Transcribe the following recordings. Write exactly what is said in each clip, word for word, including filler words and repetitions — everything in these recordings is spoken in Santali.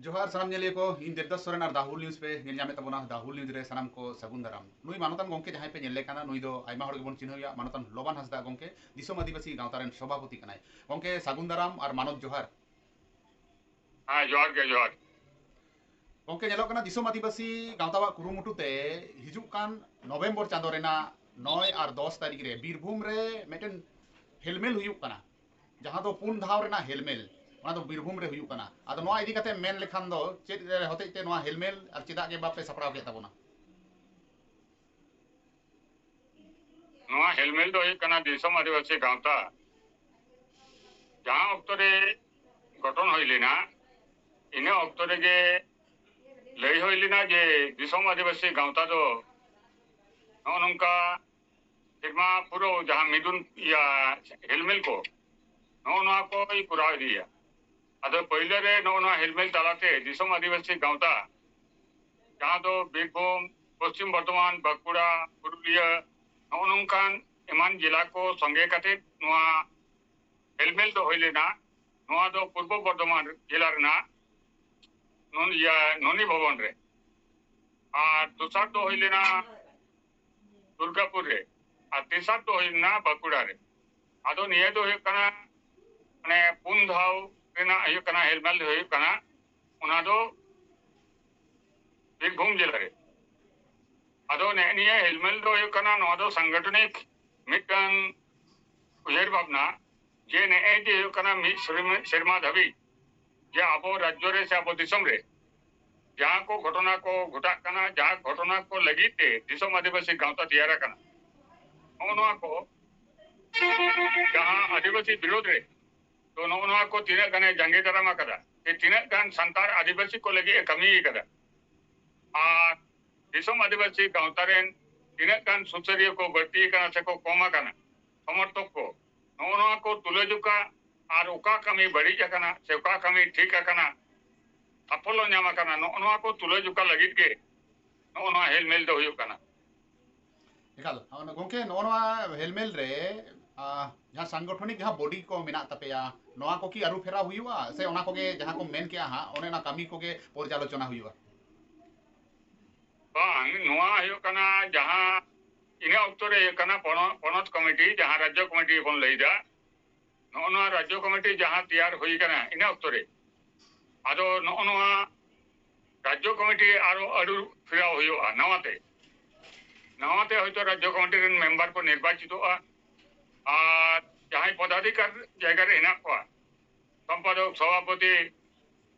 ᱡᱚᱦᱟᱨ ᱥᱟᱱᱟᱢ ᱧᱮᱞᱤᱭᱟᱹ ᱠᱚ, ᱤᱧ ᱫᱮᱵᱫᱟᱥ ᱥᱚᱨᱮᱱ ᱟᱨ ᱫᱟ ᱦᱩᱞ ᱱᱤᱭᱩᱡᱽ ᱯᱮ ᱧᱮᱞ ᱧᱟᱢᱮᱫ ᱛᱟᱵᱚᱱᱟ᱾ ᱫᱟ ᱦᱩᱞ ᱱᱤᱭᱩᱡᱽ ᱨᱮ ᱥᱟᱱᱟᱢ ᱠᱚ ᱥᱟᱹᱜᱩᱱ ᱫᱟᱨᱟᱢ᱾ ᱱᱩᱭ ᱢᱟᱱᱚᱛᱟᱱ ᱜᱚᱢᱠᱮ ᱡᱟᱦᱟᱸᱭ ᱯᱮ ᱧᱮᱞ ᱞᱮ ᱠᱟᱱᱟ, ᱱᱩᱭ ᱫᱚ ᱟᱭᱢᱟ ᱦᱚᱲ ᱜᱮᱵᱚᱱ ᱪᱤᱱᱦᱟᱹᱣ ᱮᱭᱟ, ᱢᱟᱱᱚᱛᱟᱱ ᱞᱚᱵᱟᱱ ᱦᱟᱸᱥᱫᱟ ᱜᱚᱢᱠᱮ, ᱫᱤᱥᱚᱢ ᱟᱹᱫᱤᱵᱟᱹᱥᱤ ᱜᱟᱶᱛᱟ ᱨᱮᱱ ᱥᱚᱵᱷᱟᱯᱚᱛᱤ ᱠᱟᱱᱟᱭ᱾ ᱜᱚᱢᱠᱮ ᱥᱟᱹᱜᱩᱱ ᱫᱟᱨᱟᱢ ᱟᱨ ᱢᱟᱱᱚᱛ ᱡᱚᱦᱟᱨ᱾ ᱦᱮᱸ, ᱡᱚᱦᱟᱨ ᱜᱮ, ᱡᱚᱦᱟᱨ᱾ ᱜᱚᱢᱠᱮ, ᱧᱮᱞᱚᱜ ᱠᱟᱱᱟ ᱫᱤᱥᱚᱢ ᱟᱹᱫᱤᱵᱟᱹᱥᱤ ᱜᱟᱶᱛᱟᱣᱟᱜ ᱠᱩᱨᱩᱢᱩᱴᱩ ᱛᱮ ᱦᱤᱡᱩᱜ ᱠᱟᱱ ᱱᱚᱵᱷᱮᱢᱵᱚᱨ ᱪᱟᱸᱫᱳ ᱨᱮᱱᱟᱜ ᱱᱚᱭ ᱟᱨ ᱫᱚᱥ ᱛᱟᱹᱨᱤᱠᱷ ᱨᱮ ᱵᱤᱨᱵᱷᱩᱢ ᱨᱮ ᱢᱤᱫᱴᱮᱱ ᱦᱮᱞᱢᱮᱞ ᱦᱩᱭᱩᱜ ᱠᱟᱱᱟ, ᱡᱟᱦᱟᱸ ᱫᱚ ᱯᱩᱱ ᱫᱷᱟᱣ ᱨᱮᱱᱟᱜ ᱦᱮᱞᱢᱮᱞ, ᱚᱱᱟ ᱫᱚ ᱵᱤᱨᱵᱷᱩᱢ ᱨᱮ ᱦᱩᱭᱩᱜ ᱠᱟᱱᱟ᱾ ᱟᱫᱚ ᱱᱚᱣᱟ ᱤᱫᱤ ᱠᱟᱛᱮ ᱢᱮᱱ ᱞᱮᱠᱷᱟᱱ ᱫᱚ ᱪᱮᱫ ᱦᱚᱛᱮᱡ ᱛᱮ ᱱᱚᱣᱟ ᱦᱮᱞᱢᱮᱞ ᱟᱨ ᱪᱮᱫᱟᱜ ᱜᱮ ᱵᱟᱯᱮ ᱥᱟᱯᱲᱟᱣ ᱠᱮᱫ ᱛᱟᱵᱚᱱᱟ? ᱱᱚᱣᱟ ᱦᱮᱞᱢᱮᱞ ᱫᱚ ᱦᱩᱭᱩᱜ ᱠᱟᱱᱟ ᱫᱤᱥᱚᱢ ᱟᱹᱫᱤᱵᱟᱹᱥᱤ ᱜᱟᱶᱛᱟ ᱡᱟᱦᱟᱸ ᱚᱠᱛᱚ ᱨᱮ ᱜᱚᱴᱷᱚᱱ ᱦᱩᱭ ᱞᱮᱱᱟ, ᱤᱱᱟᱹ ᱚᱠᱛᱚ ᱨᱮᱜᱮ ᱞᱟᱹᱭ ᱦᱩᱭ ᱞᱮᱱᱟ ᱡᱮ ᱫᱤᱥᱚᱢ ᱟᱹᱫᱤᱵᱟᱹᱥᱤ ᱜᱟᱶᱛᱟ ᱫᱚ ᱱᱚᱜᱼᱚ ᱱᱚᱝᱠᱟ ᱥᱮᱨᱢᱟ ᱯᱩᱨᱟᱹᱣ ᱡᱟᱦᱟᱸ ᱢᱤᱫᱩᱱ, ᱤᱭᱟᱹ, ᱦᱮᱞᱢᱮᱞ ᱠᱚ, ᱱᱚᱜᱼᱚ ᱱᱚᱣᱟ ᱠᱚᱭ ᱠᱚᱨᱟᱣ ᱤᱫᱤᱭᱟ᱾ ᱟᱫᱚ ᱯᱳᱭᱞᱳ ᱨᱮ ᱱᱚᱜᱼᱚ ᱱᱚᱣᱟ ᱦᱮᱞᱢᱮᱞ ᱛᱟᱞᱟᱛᱮ ᱫᱤᱥᱚᱢ ᱟᱹᱫᱤᱵᱟᱹᱥᱤ ᱜᱟᱶᱛᱟ, ᱡᱟᱦᱟᱸ ᱫᱚ ᱵᱤᱨᱵᱷᱩᱢ, ᱯᱚᱥᱪᱤᱢ ᱵᱚᱨᱫᱷᱚᱢᱟᱱ, ᱵᱟᱸᱠᱩᱲᱟ, ᱯᱩᱨᱩᱞᱤᱭᱟᱹ, ᱱᱚᱜᱼᱚ ᱱᱚᱝᱠᱟᱱ ᱮᱢᱟᱱ ᱡᱮᱞᱟ ᱠᱚ ᱥᱚᱸᱜᱮ ᱠᱟᱛᱮ ᱱᱚᱣᱟ ᱦᱮᱞᱢᱮᱞ ᱫᱚ ᱦᱩᱭ ᱞᱮᱱᱟ᱾ ᱱᱚᱣᱟ ᱫᱚ ᱯᱩᱨᱵᱚ ᱵᱚᱨᱫᱷᱚᱢᱟᱱ ᱡᱮᱞᱟ ᱨᱮᱱᱟᱜ ᱱᱚᱱ-, ᱤᱭᱟᱹ, ᱱᱚᱱᱤ ᱵᱷᱚᱵᱚᱱ ᱨᱮ᱾ ᱟᱨ ᱫᱚᱥᱟᱨ ᱫᱚ ᱦᱩᱭ ᱞᱮᱱᱟ ᱫᱩᱨᱜᱟᱯᱩᱨ ᱨᱮ, ᱟᱨ ᱛᱮᱥᱟᱨ ᱫᱚ ᱦᱩᱭ ᱞᱮᱱᱟ ᱵᱟᱸᱠᱩᱲᱟ ᱨᱮ᱾ ᱟᱫᱚ ᱱᱤᱭᱟᱹ ᱫᱚ ᱦᱩᱭᱩᱜ ᱠᱟᱱᱟ, ᱢᱟᱱᱮ, ᱯᱩᱱ ᱫᱷᱟᱣ ᱨᱮᱱᱟᱜ ᱦᱩᱭᱩᱜ ᱠᱟᱱᱟ, ᱦᱮᱞᱢᱮᱞ ᱫᱚ ᱦᱩᱭᱩᱜ ᱠᱟᱱᱟ, ᱚᱱᱟ ᱫᱚ ᱵᱤᱨᱵᱷᱩᱢ ᱡᱮᱞᱟ ᱨᱮ᱾ ᱟᱫᱚ ᱱᱮᱜᱼᱮ ᱱᱤᱭᱟᱹ ᱦᱮᱞᱢᱮᱞ ᱫᱚ ᱦᱩᱭᱩᱜ ᱠᱟᱱᱟ, ᱱᱚᱣᱟ ᱫᱚ ᱥᱟᱝᱜᱚᱴᱷᱚᱱᱤᱠ ᱢᱤᱫᱴᱟᱝ ᱩᱭᱦᱟᱹᱨ ᱵᱷᱟᱵᱽᱱᱟ, ᱡᱮ ᱱᱮᱜᱼᱮ ᱡᱮ ᱦᱩᱭᱩᱜ ᱠᱟᱱᱟ ᱢᱤᱫ ᱥᱮᱨᱢᱟ, ᱥᱮᱨᱢᱟ ᱫᱷᱟᱹᱵᱤᱡ ᱡᱮ ᱟᱵᱚ ᱨᱟᱡᱽᱡᱚ ᱨᱮ ᱥᱮ ᱟᱵᱚ ᱫᱤᱥᱚᱢ ᱨᱮ ᱡᱟᱦᱟᱸ ᱠᱚ ᱜᱷᱚᱴᱚᱱᱟ ᱠᱚ ᱜᱷᱚᱴᱟᱜ ᱠᱟᱱᱟ, ᱡᱟᱦᱟᱸ ᱜᱷᱚᱴᱚᱱᱟ ᱠᱚ ᱞᱟᱹᱜᱤᱫ ᱛᱮ ᱫᱤᱥᱚᱢ ᱟᱹᱫᱤᱵᱟᱹᱥᱤ ᱜᱟᱶᱛᱟ ᱛᱮᱭᱟᱨ ᱟᱠᱟᱱᱟ, ᱱᱚᱜᱼᱚ ᱱᱚᱣᱟ ᱠᱚ ᱡᱟᱦᱟᱸ ᱟᱹᱫᱤᱵᱟᱹᱥᱤ ᱵᱤᱨᱳᱫᱷ ᱨᱮ, ᱛᱚ ᱱᱚᱜᱼᱚ ᱱᱚᱣᱟ ᱠᱚ ᱛᱤᱱᱟᱹᱜ ᱜᱟᱱᱮ ᱡᱟᱸᱜᱮ ᱫᱟᱨᱟᱢ ᱟᱠᱟᱫᱟ, ᱥᱮ ᱛᱤᱱᱟᱹᱜ ᱜᱟᱱ ᱥᱟᱱᱛᱟᱲ ᱟᱹᱫᱤᱵᱟᱹᱥᱤ ᱠᱚ ᱞᱟᱹᱜᱤᱫ ᱮ ᱠᱟᱹᱢᱤ ᱟᱠᱟᱫᱟ, ᱟᱨ ᱫᱤᱥᱚᱢ ᱟᱹᱫᱤᱵᱟᱹᱥᱤ ᱜᱟᱶᱛᱟ ᱨᱮᱱ ᱛᱤᱱᱟᱹᱜ ᱜᱟᱱ ᱥᱩᱥᱟᱹᱨᱤᱭᱟᱹ ᱠᱚ ᱵᱟᱹᱲᱛᱤ ᱟᱠᱟᱱᱟ ᱥᱮ ᱠᱚ ᱠᱚᱢ ᱟᱠᱟᱱᱟ, ᱥᱚᱢᱚᱨᱛᱷᱚᱠ ᱠᱚ, ᱱᱚᱜᱼᱚ ᱱᱚᱣᱟ ᱠᱚ ᱛᱩᱞᱟᱹᱡᱚᱠᱷᱟ ᱟᱨ ᱚᱠᱟ ᱠᱟᱹᱢᱤ ᱵᱟᱹᱲᱤᱡ ᱟᱠᱟᱱᱟ ᱥᱮ ᱚᱠᱟ ᱠᱟᱹᱢᱤ ᱴᱷᱤᱠ ᱟᱠᱟᱱᱟ, ᱥᱟᱯᱷᱚᱞᱞᱚ ᱧᱟᱢ ᱟᱠᱟᱱᱟ, ᱱᱚᱜᱼᱚ ᱱᱚᱣᱟ ᱠᱚ ᱛᱩᱞᱟᱹᱡᱚᱠᱷᱟ ᱞᱟᱹᱜᱤᱫ ᱜᱮ ᱱᱚᱜᱼᱚ ᱱᱚᱣᱟ ᱦᱮᱞᱢᱮᱞ ᱫᱚ ᱦᱩᱭᱩᱜ ᱠᱟᱱᱟ᱾ ᱮᱠᱟᱞ, ᱚᱱᱟ ᱜᱚᱢᱠᱮ, ᱱᱚᱜᱼᱚ ᱱᱚᱣᱟ ᱦᱮᱞᱢᱮᱞ ᱨᱮ ᱟᱨ ᱡᱟᱦᱟᱸ ᱥᱟᱝᱜᱚᱴᱷᱚᱱᱤᱠ ᱡᱟᱦᱟᱸ ᱵᱚᱰᱤ ᱠᱚ ᱢᱮᱱᱟᱜ ᱛᱟᱯᱮᱭᱟ, ᱱᱚᱣᱟ ᱠᱚ ᱠᱤ ᱟᱹᱨᱩ ᱯᱷᱮᱨᱟᱣ ᱦᱩᱭᱩᱜᱼᱟ, ᱥᱮ ᱚᱱᱟ ᱠᱚᱜᱮ ᱡᱟᱦᱟᱸ ᱠᱚ ᱢᱮᱱ ᱠᱮᱜᱼᱟ ᱦᱟᱸᱜ, ᱚᱱᱮ ᱚᱱᱟ ᱠᱟᱹᱢᱤ ᱠᱚᱜᱮ ᱯᱚᱨᱡᱟᱞᱳᱪᱚᱱᱟ ᱦᱩᱭᱩᱜᱼᱟ? ᱵᱟᱝ, ᱱᱚᱣᱟ ᱦᱩᱭᱩᱜ ᱠᱟᱱᱟ ᱡᱟᱦᱟᱸ ᱤᱱᱟᱹ ᱚᱠᱛᱚ ᱨᱮ ᱦᱩᱭᱩᱜ ᱠᱟᱱᱟ ᱯᱚᱱᱚ-, ᱯᱚᱱᱚᱛ ᱠᱚᱢᱤᱴᱤ, ᱡᱟᱦᱟᱸ ᱨᱟᱡᱽᱡᱚ ᱠᱚᱢᱤᱴᱤ ᱵᱚᱱ ᱞᱟᱹᱭᱫᱟ, ᱱᱚᱜᱼᱚ ᱱᱚᱣᱟ ᱨᱟᱡᱽᱡᱚ ᱠᱚᱢᱤᱴᱤ ᱡᱟᱦᱟᱸ ᱛᱮᱭᱟᱨ ᱦᱩᱭ ᱠᱟᱱᱟ ᱤᱱᱟᱹ ᱚᱠᱛᱚ ᱨᱮ, ᱟᱫᱚ ᱱᱚᱜᱼᱚ ᱱᱚᱣᱟ ᱨᱟᱡᱽᱡᱚ ᱠᱚᱢᱤᱴᱤ ᱟᱨᱚ ᱟᱹᱨᱩ ᱯᱷᱮᱨᱟᱣ ᱦᱩᱭᱩᱜᱼᱟ ᱱᱟᱣᱟᱛᱮ᱾ ᱱᱟᱣᱟᱛᱮ ᱦᱚᱭᱛᱳ ᱨᱟᱡᱽᱡᱚ ᱠᱚᱢᱤᱴᱤ ᱨᱮᱱ ᱢᱮᱢᱵᱟᱨ ᱠᱚ ᱱᱤᱨᱵᱟᱪᱤᱛᱚᱜᱼᱟ, ᱟᱨ ᱡᱟᱦᱟᱸᱭ ᱯᱚᱫᱟᱫᱷᱤᱠᱟᱨ ᱡᱟᱭᱜᱟ ᱨᱮ ᱦᱮᱱᱟᱜ ᱠᱚᱣᱟ, ᱥᱚᱢᱯᱟᱫᱚᱠ, ᱥᱚᱵᱷᱟᱯᱚᱛᱤ,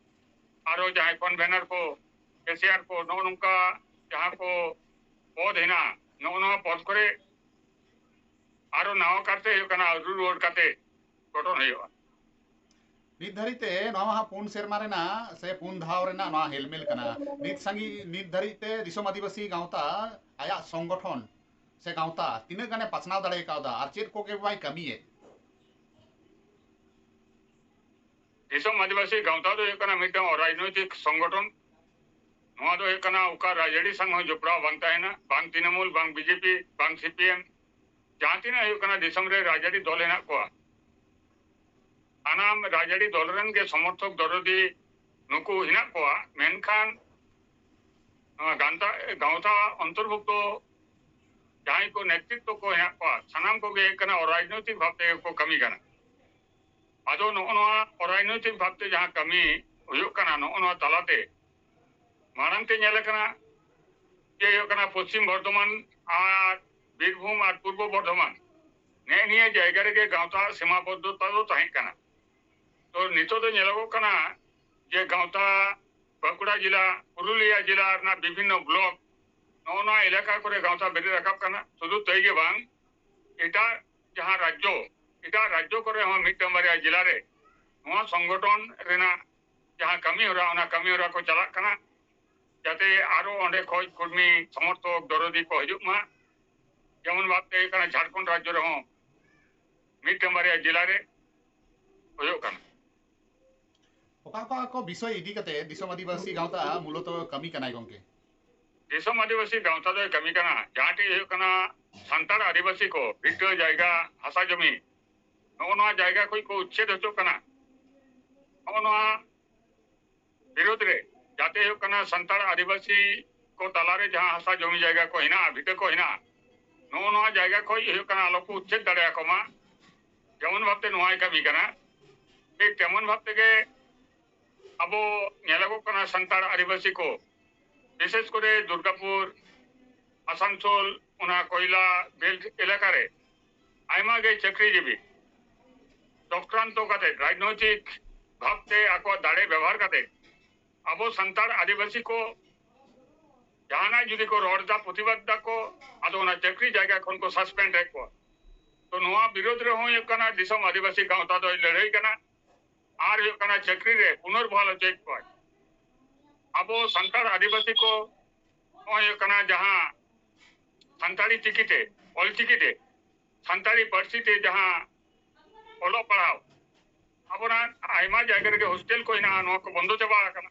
ᱟᱨᱚ ᱡᱟᱦᱟᱸᱭ ᱠᱚᱱᱵᱷᱮᱱᱟᱨ ᱠᱚ, ᱠᱮᱥᱤᱭᱟᱨ ᱠᱚ, ᱱᱚᱜᱼᱚ ᱱᱚᱝᱠᱟ ᱡᱟᱦᱟᱸ ᱠᱚ ᱯᱚᱫᱽ ᱦᱮᱱᱟᱜᱼᱟ, ᱱᱚᱜᱼᱚ ᱱᱚᱣᱟ ᱯᱚᱫᱽ ᱠᱚᱨᱮ ᱟᱨᱚ ᱱᱟᱣᱟ ᱠᱟᱨᱛᱮ ᱦᱩᱭᱩᱜ ᱠᱟᱱᱟ, ᱟᱹᱨᱩ ᱨᱩᱣᱟᱹᱲ ᱠᱟᱛᱮ ᱜᱚᱴᱷᱚᱱ ᱦᱩᱭᱩᱜᱼᱟ᱾ ᱱᱤᱛ ᱫᱷᱟᱹᱨᱤᱡ ᱛᱮ ᱱᱚᱣᱟ ᱢᱟ ᱯᱩᱱ ᱥᱮᱨᱢᱟ ᱨᱮᱱᱟᱜ ᱥᱮ ᱯᱩᱱ ᱫᱷᱟᱣ ᱨᱮᱱᱟᱜ ᱱᱚᱣᱟ ᱦᱮᱞᱢᱮᱞ ᱠᱟᱱᱟ᱾ ᱱᱤᱛ ᱥᱟᱺᱜᱤ-, ᱱᱤᱛ ᱫᱷᱟᱹᱨᱤᱡ ᱛᱮ ᱫᱤᱥᱚᱢ ᱟᱹᱫᱤᱵᱟᱹᱥᱤ ᱜᱟᱶᱛᱟ ᱟᱭᱟᱜ ᱥᱚᱝᱜᱚᱴᱷᱚᱱ ᱥᱮ ᱜᱟᱶᱛᱟ ᱛᱤᱱᱟᱹᱜ ᱜᱟᱱᱮ ᱯᱟᱥᱱᱟᱣ ᱫᱟᱲᱮ ᱠᱟᱣᱫᱟ ᱟᱨ ᱪᱮᱫ ᱠᱚᱜᱮ ᱵᱟᱭ ᱠᱟᱹᱢᱤᱭᱮᱫ? ᱫᱤᱥᱚᱢ ᱟᱹᱫᱤᱵᱟᱹᱥᱤ ᱜᱟᱶᱛᱟ ᱫᱚ ᱦᱩᱭᱩᱜ ᱠᱟᱱᱟ ᱢᱤᱫᱴᱟᱝ ᱚᱨᱟᱡᱽᱱᱳᱭᱛᱤᱠ ᱥᱚᱝᱜᱚᱴᱷᱚᱱ᱾ ᱱᱚᱣᱟ ᱫᱚ ᱦᱩᱭᱩᱜ ᱠᱟᱱᱟ ᱚᱠᱟ ᱨᱟᱡᱽᱟᱹᱨᱤ ᱥᱟᱶ ᱦᱚᱸ ᱡᱚᱯᱲᱟᱣ ᱵᱟᱝ ᱛᱟᱦᱮᱱᱟ, ᱵᱟᱝ ᱛᱨᱤᱱᱚᱢᱩᱞ, ᱵᱟᱝ ᱵᱤᱡᱮᱯᱤ, ᱵᱟᱝ ᱥᱤᱯᱤᱮᱢ, ᱡᱟᱦᱟᱸ ᱛᱤᱱᱟᱹᱜ ᱦᱩᱭᱩᱜ ᱠᱟᱱᱟ ᱫᱤᱥᱚᱢ ᱨᱮ ᱨᱟᱡᱽᱟᱹᱨᱤ ᱫᱚᱞ ᱦᱮᱱᱟᱜ ᱠᱚᱣᱟ, ᱥᱟᱱᱟᱢ ᱨᱟᱡᱽᱟᱹᱨᱤ ᱫᱚᱞ ᱨᱮᱱ ᱜᱮ ᱥᱚᱢᱚᱨᱛᱷᱚᱠ ᱫᱚᱨᱚᱫᱤ ᱱᱩᱠᱩ ᱦᱮᱱᱟᱜ ᱠᱚᱣᱟ, ᱢᱮᱱᱠᱷᱟᱱ ᱱᱚᱣᱟ ᱜᱟᱶᱛᱟ, ᱜᱟᱶᱛᱟ ᱚᱱᱛᱚᱨᱵᱷᱩᱠᱛᱚ ᱡᱟᱦᱟᱸᱭ ᱠᱚ ᱱᱮᱛᱨᱤᱛᱵᱚ ᱠᱚ ᱦᱮᱱᱟᱜ ᱠᱚᱣᱟ, ᱥᱟᱱᱟᱢ ᱠᱚᱜᱮ ᱦᱩᱭᱩᱜ ᱠᱟᱱᱟ ᱚᱨᱟᱡᱽᱱᱳᱭᱛᱤᱠ ᱵᱷᱟᱵ ᱛᱮᱜᱮ ᱠᱚ ᱠᱟᱹᱢᱤ ᱠᱟᱱᱟ᱾ ᱟᱫᱚ ᱱᱚᱜᱼᱚ ᱱᱚᱣᱟ ᱚᱨᱟᱡᱽᱱᱳᱭᱛᱤᱠ ᱵᱷᱟᱵ ᱛᱮ ᱡᱟᱦᱟᱸ ᱠᱟᱹᱢᱤ ᱦᱩᱭᱩᱜ ᱠᱟᱱᱟ, ᱱᱚᱜᱼᱚ ᱱᱚᱣᱟ ᱛᱟᱞᱟᱛᱮ ᱢᱟᱲᱟᱝ ᱛᱮ ᱧᱮᱞ ᱟᱠᱟᱱᱟ ᱡᱮ ᱦᱩᱭᱩᱜ ᱠᱟᱱᱟ ᱯᱚᱥᱪᱤᱢ ᱵᱚᱨᱫᱷᱚᱢᱟᱱ ᱟᱨ ᱵᱤᱨᱵᱷᱩᱢ ᱟᱨ ᱯᱩᱨᱵᱚ ᱵᱚᱨᱫᱷᱚᱢᱟᱱ, ᱱᱮᱜᱼᱮ ᱱᱤᱭᱟᱹ ᱡᱟᱭᱜᱟ ᱨᱮᱜᱮ ᱜᱟᱶᱛᱟ ᱥᱤᱢᱟᱵᱚᱫᱽᱫᱷᱚᱛᱟ ᱫᱚ ᱛᱟᱦᱮᱸ ᱠᱟᱱᱟ᱾ ᱛᱚ ᱱᱤᱛᱚᱜ ᱫᱚ ᱧᱮᱞᱚᱜᱚᱜ ᱠᱟᱱᱟ ᱡᱮ ᱜᱟᱶᱛᱟ ᱵᱟᱸᱠᱩᱲᱟ ᱡᱮᱞᱟ, ᱯᱩᱨᱩᱞᱤᱭᱟ ᱡᱮᱞᱟ ᱨᱮᱱᱟᱜ ᱵᱤᱵᱷᱤᱱᱱᱚ ᱵᱞᱚᱠ, ᱱᱚᱜᱼᱚ ᱱᱚᱣᱟ ᱮᱞᱟᱠᱟ ᱠᱚᱨᱮ ᱜᱟᱶᱛᱟ ᱵᱮᱨᱮᱫ ᱨᱟᱠᱟᱵ ᱠᱟᱱᱟ᱾ ᱥᱩᱫᱷᱩ ᱛᱟᱹᱭ ᱜᱮ ᱵᱟᱝ, ᱮᱴᱟᱜ ᱡᱟᱦᱟᱸ ᱨᱟᱡᱽᱡᱚ, ᱮᱴᱟᱜ ᱨᱟᱡᱽᱡᱚ ᱠᱚᱨᱮ ᱦᱚᱸ ᱢᱤᱫᱴᱟᱝ ᱵᱟᱨᱭᱟ ᱡᱮᱞᱟ ᱨᱮ ᱱᱚᱣᱟ ᱥᱚᱝᱜᱚᱴᱷᱚᱱ ᱨᱮᱱᱟᱜ ᱡᱟᱦᱟᱸ ᱠᱟᱹᱢᱤ ᱦᱚᱨᱟ, ᱚᱱᱟ ᱠᱟᱹᱢᱤ ᱦᱚᱨᱟ ᱠᱚ ᱪᱟᱞᱟᱜ ᱠᱟᱱᱟ, ᱡᱟᱛᱮ ᱟᱨᱚ ᱚᱸᱰᱮ ᱠᱷᱚᱡ ᱠᱚᱨᱢᱤ, ᱥᱚᱢᱚᱨᱛᱷᱚᱠ, ᱫᱚᱨᱚᱫᱤ ᱠᱚ ᱦᱤᱡᱩᱜ ᱢᱟ᱾ ᱡᱮᱢᱚᱱ ᱵᱷᱟᱵᱛᱮ ᱦᱩᱭᱩᱜ ᱠᱟᱱᱟ ᱡᱷᱟᱲᱠᱷᱚᱸᱰ ᱨᱟᱡᱽᱡᱚ ᱨᱮᱦᱚᱸ ᱢᱤᱫᱴᱟᱝ ᱵᱟᱨᱭᱟ ᱡᱮᱞᱟ ᱨᱮ ᱦᱩᱭᱩᱜ ᱠᱟᱱᱟ᱾ ᱚᱠᱟ ᱚᱠᱟ ᱠᱚ ᱵᱤᱥᱚᱭ ᱤᱫᱤ ᱠᱟᱛᱮ ᱫᱤᱥᱚᱢ ᱟᱹᱫᱤᱵᱟᱹᱥᱤ ᱜᱟᱶᱛᱟ ᱢᱩᱞᱚᱛᱚ ᱠᱟᱹᱢᱤ ᱠᱟᱱᱟᱭ ᱜᱚᱝᱠᱮ? ᱫᱤᱥᱚᱢ ᱟᱹᱫᱤᱵᱟᱹᱥᱤ ᱜᱟᱶᱛᱟ ᱫᱚᱭ ᱠᱟᱹᱢᱤ ᱠᱟᱱᱟ, ᱡᱟᱦᱟᱸᱴᱤᱡ ᱦᱩᱭᱩᱜ ᱠᱟᱱᱟ ᱥᱟᱱᱛᱟᱲ ᱟᱹᱫᱤᱵᱟᱹᱥᱤ ᱠᱚ ᱵᱷᱤᱴᱟᱹ ᱡᱟᱭᱜᱟ, ᱦᱟᱥᱟ ᱡᱚᱢᱤ, ᱱᱚᱜᱼᱚ ᱱᱚᱣᱟ ᱡᱟᱭᱜᱟ ᱠᱷᱚᱱ ᱠᱚ ᱩᱪᱪᱷᱮᱫ ᱦᱚᱪᱚᱜ ᱠᱟᱱᱟ᱾ ᱱᱚᱜᱼᱚ ᱱᱚᱣᱟ ᱵᱤᱨᱳᱫᱷ ᱨᱮ ᱡᱟᱛᱮ ᱦᱩᱭᱩᱜ ᱠᱟᱱᱟ ᱥᱟᱱᱛᱟᱲ ᱟᱹᱫᱤᱵᱟᱹᱥᱤ ᱠᱚ ᱛᱟᱞᱟᱨᱮ ᱡᱟᱦᱟᱸ ᱦᱟᱥᱟ ᱡᱚᱢᱤ ᱡᱟᱭᱜᱟ ᱠᱚ ᱦᱮᱱᱟᱜᱼᱟ, ᱵᱷᱤᱴᱟᱹ ᱠᱚ ᱦᱮᱱᱟᱜᱼᱟ, ᱱᱚᱜᱼᱚ ᱱᱚᱣᱟ ᱡᱟᱭᱜᱟ ᱠᱷᱚᱱ ᱦᱩᱭᱩᱜ ᱠᱟᱱᱟ ᱟᱞᱚ ᱠᱚ ᱩᱪᱪᱷᱮᱫ ᱫᱟᱲᱮᱭᱟᱠᱚ ᱢᱟ, ᱡᱮᱢᱚᱱ ᱵᱷᱟᱵᱛᱮ ᱱᱚᱣᱟᱭ ᱠᱟᱹᱢᱤ ᱠᱟᱱᱟ, ᱴᱷᱤᱠ ᱛᱮᱢᱚᱱ ᱵᱷᱟᱵ ᱛᱮᱜᱮ ᱟᱵᱚ ᱧᱮᱞᱚᱜᱚᱜ ᱠᱟᱱᱟ ᱥᱟᱱᱛᱟᱲ ᱟᱹᱫᱤᱵᱟᱹᱥᱤ ᱠᱚ, ᱵᱤᱥᱮᱥ ᱠᱚᱨᱮ ᱫᱩᱨᱜᱟᱯᱩᱨ, ᱟᱥᱟᱱᱥᱳᱞ, ᱚᱱᱟ ᱠᱚᱭᱞᱟ ᱵᱮᱞᱴ ᱮᱞᱟᱠᱟ ᱨᱮ ᱟᱭᱢᱟ ᱜᱮ ᱪᱟᱹᱠᱨᱤᱡᱤᱵᱤ ᱪᱚᱠᱨᱟᱱᱛᱚ ᱠᱟᱛᱮ, ᱨᱟᱡᱽᱱᱳᱭᱛᱤᱠ ᱵᱷᱟᱵᱛᱮ ᱟᱠᱚᱣᱟᱜ ᱫᱟᱲᱮ ᱵᱮᱵᱚᱦᱟᱨ ᱠᱟᱛᱮ ᱟᱵᱚ ᱥᱟᱱᱛᱟᱲ ᱟᱹᱫᱤᱵᱟᱹᱥᱤ ᱠᱚ ᱡᱟᱦᱟᱱᱟᱜ ᱡᱩᱫᱤ ᱠᱚ ᱨᱚᱲ ᱮᱫᱟ, ᱯᱨᱚᱛᱤᱵᱟᱫ ᱫᱟᱠᱚ, ᱟᱫᱚ ᱚᱱᱟ ᱪᱟᱹᱠᱨᱤ ᱡᱟᱭᱜᱟ ᱠᱷᱚᱱ ᱠᱚ ᱥᱟᱥᱯᱮᱱᱰ ᱮᱫ ᱠᱚᱣᱟ᱾ ᱛᱚ ᱱᱚᱣᱟ ᱵᱤᱨᱳᱫᱷ ᱨᱮᱦᱚᱸ ᱦᱩᱭᱩᱜ ᱠᱟᱱᱟ ᱫᱤᱥᱚᱢ ᱟᱹᱫᱤᱵᱟᱹᱥᱤ ᱜᱟᱶᱛᱟ ᱫᱚᱭ ᱞᱟᱹᱲᱦᱟᱹᱭ ᱠᱟᱱᱟ᱾ ᱟᱨ ᱦᱩᱭᱩᱜ ᱠᱟᱱᱟ ᱪᱟᱹᱠᱨᱤ ᱨᱮ ᱯᱩᱱᱚᱨᱵᱷᱟᱞ ᱦᱚᱪᱚᱭᱮᱫ ᱠᱚᱣᱟᱭ᱾ ᱟᱵᱚ ᱥᱟᱱᱛᱟᱲ ᱟᱹᱫᱤᱵᱟᱹᱥᱤ ᱠᱚ ᱱᱚᱜᱼᱚᱭ ᱦᱩᱭᱩᱜ ᱠᱟᱱᱟ ᱡᱟᱦᱟᱸ ᱥᱟᱱᱛᱟᱲᱤ ᱪᱤᱠᱤᱛᱮ, ᱚᱞᱪᱤᱠᱤᱛᱮ, ᱥᱟᱱᱛᱟᱲᱤ ᱯᱟᱹᱨᱥᱤ ᱛᱮ ᱡᱟᱦᱟᱸ ᱚᱞᱚᱜ ᱯᱟᱲᱦᱟᱣ, ᱟᱵᱚᱱᱟᱜ ᱟᱭᱢᱟ ᱡᱟᱭᱜᱟ ᱨᱮᱜᱮ ᱦᱳᱥᱴᱮᱞ ᱠᱚ ᱦᱮᱱᱟᱜᱼᱟ, ᱱᱚᱣᱟ ᱠᱚ ᱵᱚᱱᱫᱚ ᱪᱟᱵᱟ ᱟᱠᱟᱱᱟ᱾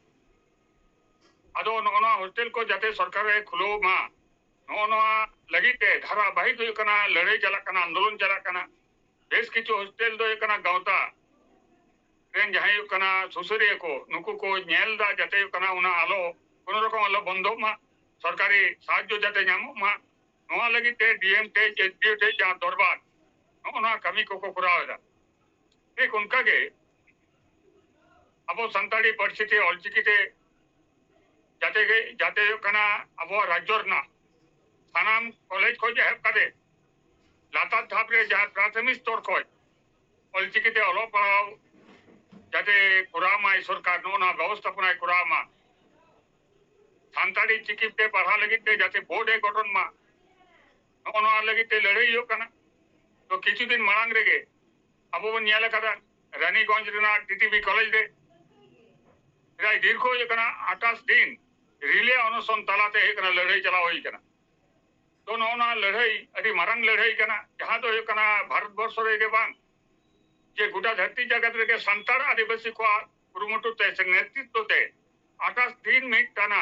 ᱟᱫᱚ ᱱᱚᱜᱼᱚ ᱱᱚᱣᱟ ᱦᱳᱥᱴᱮᱞ ᱠᱚ ᱡᱟᱛᱮ ᱥᱚᱨᱠᱟᱨ ᱮ ᱠᱷᱩᱞᱟᱹᱣ ᱢᱟ, ᱱᱚᱜᱼᱚ ᱱᱚᱣᱟ ᱞᱟᱹᱜᱤᱫ ᱛᱮ ᱫᱷᱟᱨᱟᱵᱟᱦᱤᱠ ᱦᱩᱭᱩᱜ ᱠᱟᱱᱟ, ᱞᱟᱹᱲᱦᱟᱹᱭ ᱪᱟᱞᱟᱜ ᱠᱟᱱᱟ, ᱟᱱᱫᱳᱞᱚᱱ ᱪᱟᱞᱟᱜ ᱠᱟᱱᱟ᱾ ᱵᱮᱥ ᱠᱤᱪᱷᱩ ᱦᱳᱥᱴᱮᱞ ᱫᱚ ᱦᱩᱭᱩᱜ ᱠᱟᱱᱟ ᱜᱟᱶᱛᱟ ᱨᱮᱱ ᱡᱟᱦᱟᱸᱭ ᱦᱩᱭᱩᱜ ᱠᱟᱱᱟ ᱥᱩᱥᱟᱹᱨᱤᱭᱟᱹ ᱠᱚ, ᱱᱩᱠᱩ ᱠᱚ ᱧᱮᱞ ᱮᱫᱟ ᱡᱟᱛᱮ ᱦᱩᱭᱩᱜ ᱠᱟᱱᱟ ᱚᱱᱟ ᱟᱞᱚ ᱠᱳᱱᱳ ᱨᱚᱠᱚᱢ ᱟᱞᱚ ᱵᱚᱱᱫᱚᱜ ᱢᱟ, ᱥᱚᱨᱠᱟᱨᱤ ᱥᱟᱦᱟᱡᱽᱡᱚ ᱡᱟᱛᱮ ᱧᱟᱢᱚᱜ ᱢᱟ, ᱱᱚᱣᱟ ᱞᱟᱹᱜᱤᱫ ᱛᱮ ᱰᱤ ᱮᱢ ᱴᱷᱮᱡ, ᱮᱥ ᱰᱤ ᱳ ᱴᱷᱮᱡ ᱡᱟᱦᱟᱸ ᱫᱚᱨᱵᱟᱨ, ᱱᱚᱜᱼᱚ ᱱᱚᱣᱟ ᱠᱟᱹᱢᱤ ᱠᱚᱠᱚ ᱠᱚᱨᱟᱣ ᱮᱫᱟ᱾ ᱴᱷᱤᱠ ᱚᱱᱠᱟ ᱜᱮ ᱟᱵᱚ ᱥᱟᱱᱛᱟᱲᱤ ᱯᱟᱹᱨᱥᱤ ᱛᱮ, ᱚᱞᱪᱤᱠᱤ ᱛᱮ ᱡᱟᱛᱮ ᱜᱮ, ᱡᱟᱛᱮ ᱦᱩᱭᱩᱜ ᱠᱟᱱᱟ ᱟᱵᱚᱣᱟᱜ ᱨᱟᱡᱽᱡᱚ ᱨᱮᱱᱟᱜ ᱥᱟᱱᱟᱢ ᱠᱚᱞᱮᱡᱽ ᱠᱷᱚᱱ ᱮᱦᱚᱵ ᱠᱟᱛᱮ ᱞᱟᱛᱟᱨ ᱫᱷᱟᱯ ᱨᱮ ᱡᱟᱦᱟᱸ ᱯᱨᱟᱛᱷᱚᱢᱤᱠ ᱥᱛᱚᱨ ᱠᱷᱚᱱ ᱚᱞᱪᱤᱠᱤ ᱛᱮ ᱚᱞᱚᱜ ᱯᱟᱲᱦᱟᱣ ᱡᱟᱛᱮ ᱠᱚᱨᱟᱣ ᱢᱟᱭ ᱥᱚᱨᱠᱟᱨ, ᱱᱚᱜᱼᱚ ᱱᱚᱣᱟ ᱵᱮᱵᱚᱥᱛᱷᱟᱯᱚᱱᱟᱭ ᱠᱚᱨᱟᱣ ᱢᱟ᱾ ᱥᱟᱱᱛᱟᱲᱤ ᱪᱤᱠᱤ ᱛᱮ ᱯᱟᱲᱦᱟᱣ ᱞᱟᱹᱜᱤᱫ ᱛᱮ ᱡᱟᱛᱮ ᱵᱳᱨᱰ ᱮ ᱜᱚᱴᱷᱚᱱ ᱢᱟ, ᱱᱚᱜᱼᱚ ᱱᱚᱣᱟ ᱞᱟᱹᱜᱤᱫ ᱛᱮ ᱞᱟᱹᱲᱦᱟᱹᱭ ᱦᱩᱭᱩᱜ ᱠᱟᱱᱟ᱾ ᱛᱚ ᱠᱤᱪᱷᱩ ᱫᱤᱱ ᱢᱟᱲᱟᱝ ᱨᱮᱜᱮ ᱟᱵᱚ ᱵᱚᱱ ᱧᱮᱞ ᱟᱠᱟᱫᱟ ᱨᱟᱱᱤᱜᱚᱸᱡᱽ ᱨᱮᱱᱟᱜ ᱰᱤ ᱴᱤ ᱵᱤ ᱠᱚᱞᱮᱡᱽ ᱨᱮ ᱯᱨᱟᱭ ᱫᱤᱨᱜᱷᱚ ᱦᱩᱭᱩᱜ ᱠᱟᱱᱟ ᱟᱴᱷᱟᱥ ᱫᱤᱱ ᱨᱤᱞᱮ ᱚᱱᱚᱥᱚᱱ ᱛᱟᱞᱟᱛᱮ ᱦᱩᱭᱩᱜ ᱠᱟᱱᱟ ᱞᱟᱹᱲᱦᱟᱹᱭ ᱪᱟᱞᱟᱣ ᱦᱩᱭ ᱠᱟᱱᱟ᱾ ᱛᱚ ᱱᱚᱜᱼᱚ ᱱᱚᱣᱟ ᱞᱟᱹᱲᱦᱟᱹᱭ ᱟᱹᱰᱤ ᱢᱟᱨᱟᱝ ᱞᱟᱹᱲᱦᱟᱹᱭ ᱠᱟᱱᱟ, ᱡᱟᱦᱟᱸ ᱫᱚ ᱦᱩᱭᱩᱜ ᱠᱟᱱᱟ ᱵᱷᱟᱨᱚᱛ ᱵᱚᱨᱥᱚ ᱨᱮᱜᱮ ᱵᱟᱝ, ᱡᱮ ᱜᱚᱴᱟ ᱫᱷᱟᱹᱨᱛᱤ ᱡᱟᱠᱟᱛ ᱨᱮᱜᱮ ᱥᱟᱱᱛᱟᱲ ᱟᱹᱫᱤᱵᱟᱹᱥᱤ ᱠᱚᱣᱟᱜ ᱠᱩᱨᱩᱢᱩᱴᱩ ᱛᱮ ᱥᱮ ᱱᱮᱛᱨᱤᱛᱵ ᱛᱮ ᱟᱴᱷᱟᱥ ᱫᱤᱱ ᱢᱤᱫ ᱴᱟᱱᱟ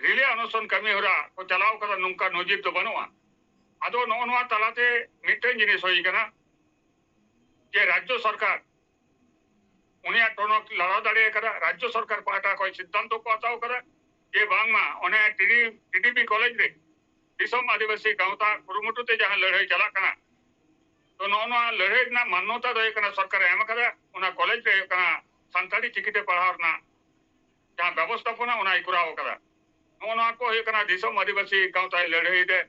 ᱨᱤᱞᱮ ᱚᱱᱚᱥᱚᱱ ᱠᱟᱹᱢᱤ ᱦᱚᱨᱟ ᱠᱚ ᱪᱟᱞᱟᱣ ᱠᱟᱫᱟ, ᱱᱚᱝᱠᱟ ᱱᱚᱡᱤᱨ ᱫᱚ ᱵᱟᱹᱱᱩᱜᱼᱟ᱾ ᱟᱫᱚ ᱱᱚᱜᱼᱚ ᱱᱚᱣᱟ ᱛᱟᱞᱟᱛᱮ ᱢᱤᱫᱴᱮᱱ ᱡᱤᱱᱤᱥ ᱦᱩᱭ ᱠᱟᱱᱟ ᱡᱮ ᱨᱟᱡᱽᱡᱚ ᱥᱚᱨᱠᱟᱨ ᱩᱱᱤᱭᱟᱜ ᱴᱚᱱᱚᱠ ᱞᱟᱲᱟᱣ ᱫᱟᱲᱮ ᱟᱠᱟᱫᱟ᱾ ᱨᱟᱡᱽᱡᱚ ᱥᱚᱨᱠᱟᱨ ᱯᱟᱦᱴᱟ ᱠᱷᱚᱱ ᱥᱤᱫᱽᱫᱷᱟᱱᱛᱚ ᱠᱚ ᱦᱟᱛᱟᱣ ᱟᱠᱟᱫᱟ ᱡᱮ ᱵᱟᱝᱢᱟ ᱚᱱᱮ ᱴᱤᱰᱤ, ᱴᱤᱰᱤᱯᱤ ᱠᱚᱞᱮᱡᱽ ᱨᱮ ᱫᱤᱥᱚᱢ ᱟᱹᱫᱤᱵᱟᱹᱥᱤ ᱜᱟᱶᱛᱟ ᱠᱩᱨᱩᱢᱩᱴᱩ ᱛᱮ ᱡᱟᱦᱟᱸ ᱞᱟᱹᱲᱦᱟᱹᱭ ᱪᱟᱞᱟᱜ ᱠᱟᱱᱟ, ᱛᱚ ᱱᱚᱜᱼᱚ ᱱᱚᱣᱟ ᱞᱟᱹᱲᱦᱟᱹᱭ ᱨᱮᱱᱟᱜ ᱢᱟᱱᱱᱚᱛᱟ ᱫᱚ ᱦᱩᱭᱩᱜ ᱠᱟᱱᱟ ᱥᱚᱨᱠᱟᱨᱮ ᱮᱢ ᱟᱠᱟᱫᱟ᱾ ᱚᱱᱟ ᱠᱚᱞᱮᱡᱽ ᱨᱮ ᱦᱩᱭᱩᱜ ᱠᱟᱱᱟ ᱥᱟᱱᱛᱟᱲᱤ ᱪᱤᱠᱤᱛᱮ ᱯᱟᱲᱦᱟᱣ ᱨᱮᱱᱟᱜ ᱡᱟᱦᱟᱸ ᱵᱮᱵᱚᱥᱛᱷᱟᱯᱚᱱᱟ ᱚᱱᱟᱭ ᱠᱚᱨᱟᱣ ᱟᱠᱟᱫᱟ᱾ ᱱᱚᱜᱼᱚ ᱱᱚᱣᱟ ᱠᱚ ᱦᱩᱭᱩᱜ ᱠᱟᱱᱟ ᱫᱤᱥᱚᱢ ᱟᱹᱫᱤᱵᱟᱹᱥᱤ ᱜᱟᱶᱛᱟᱭ ᱞᱟᱹᱲᱦᱟᱹᱭ ᱨᱮ᱾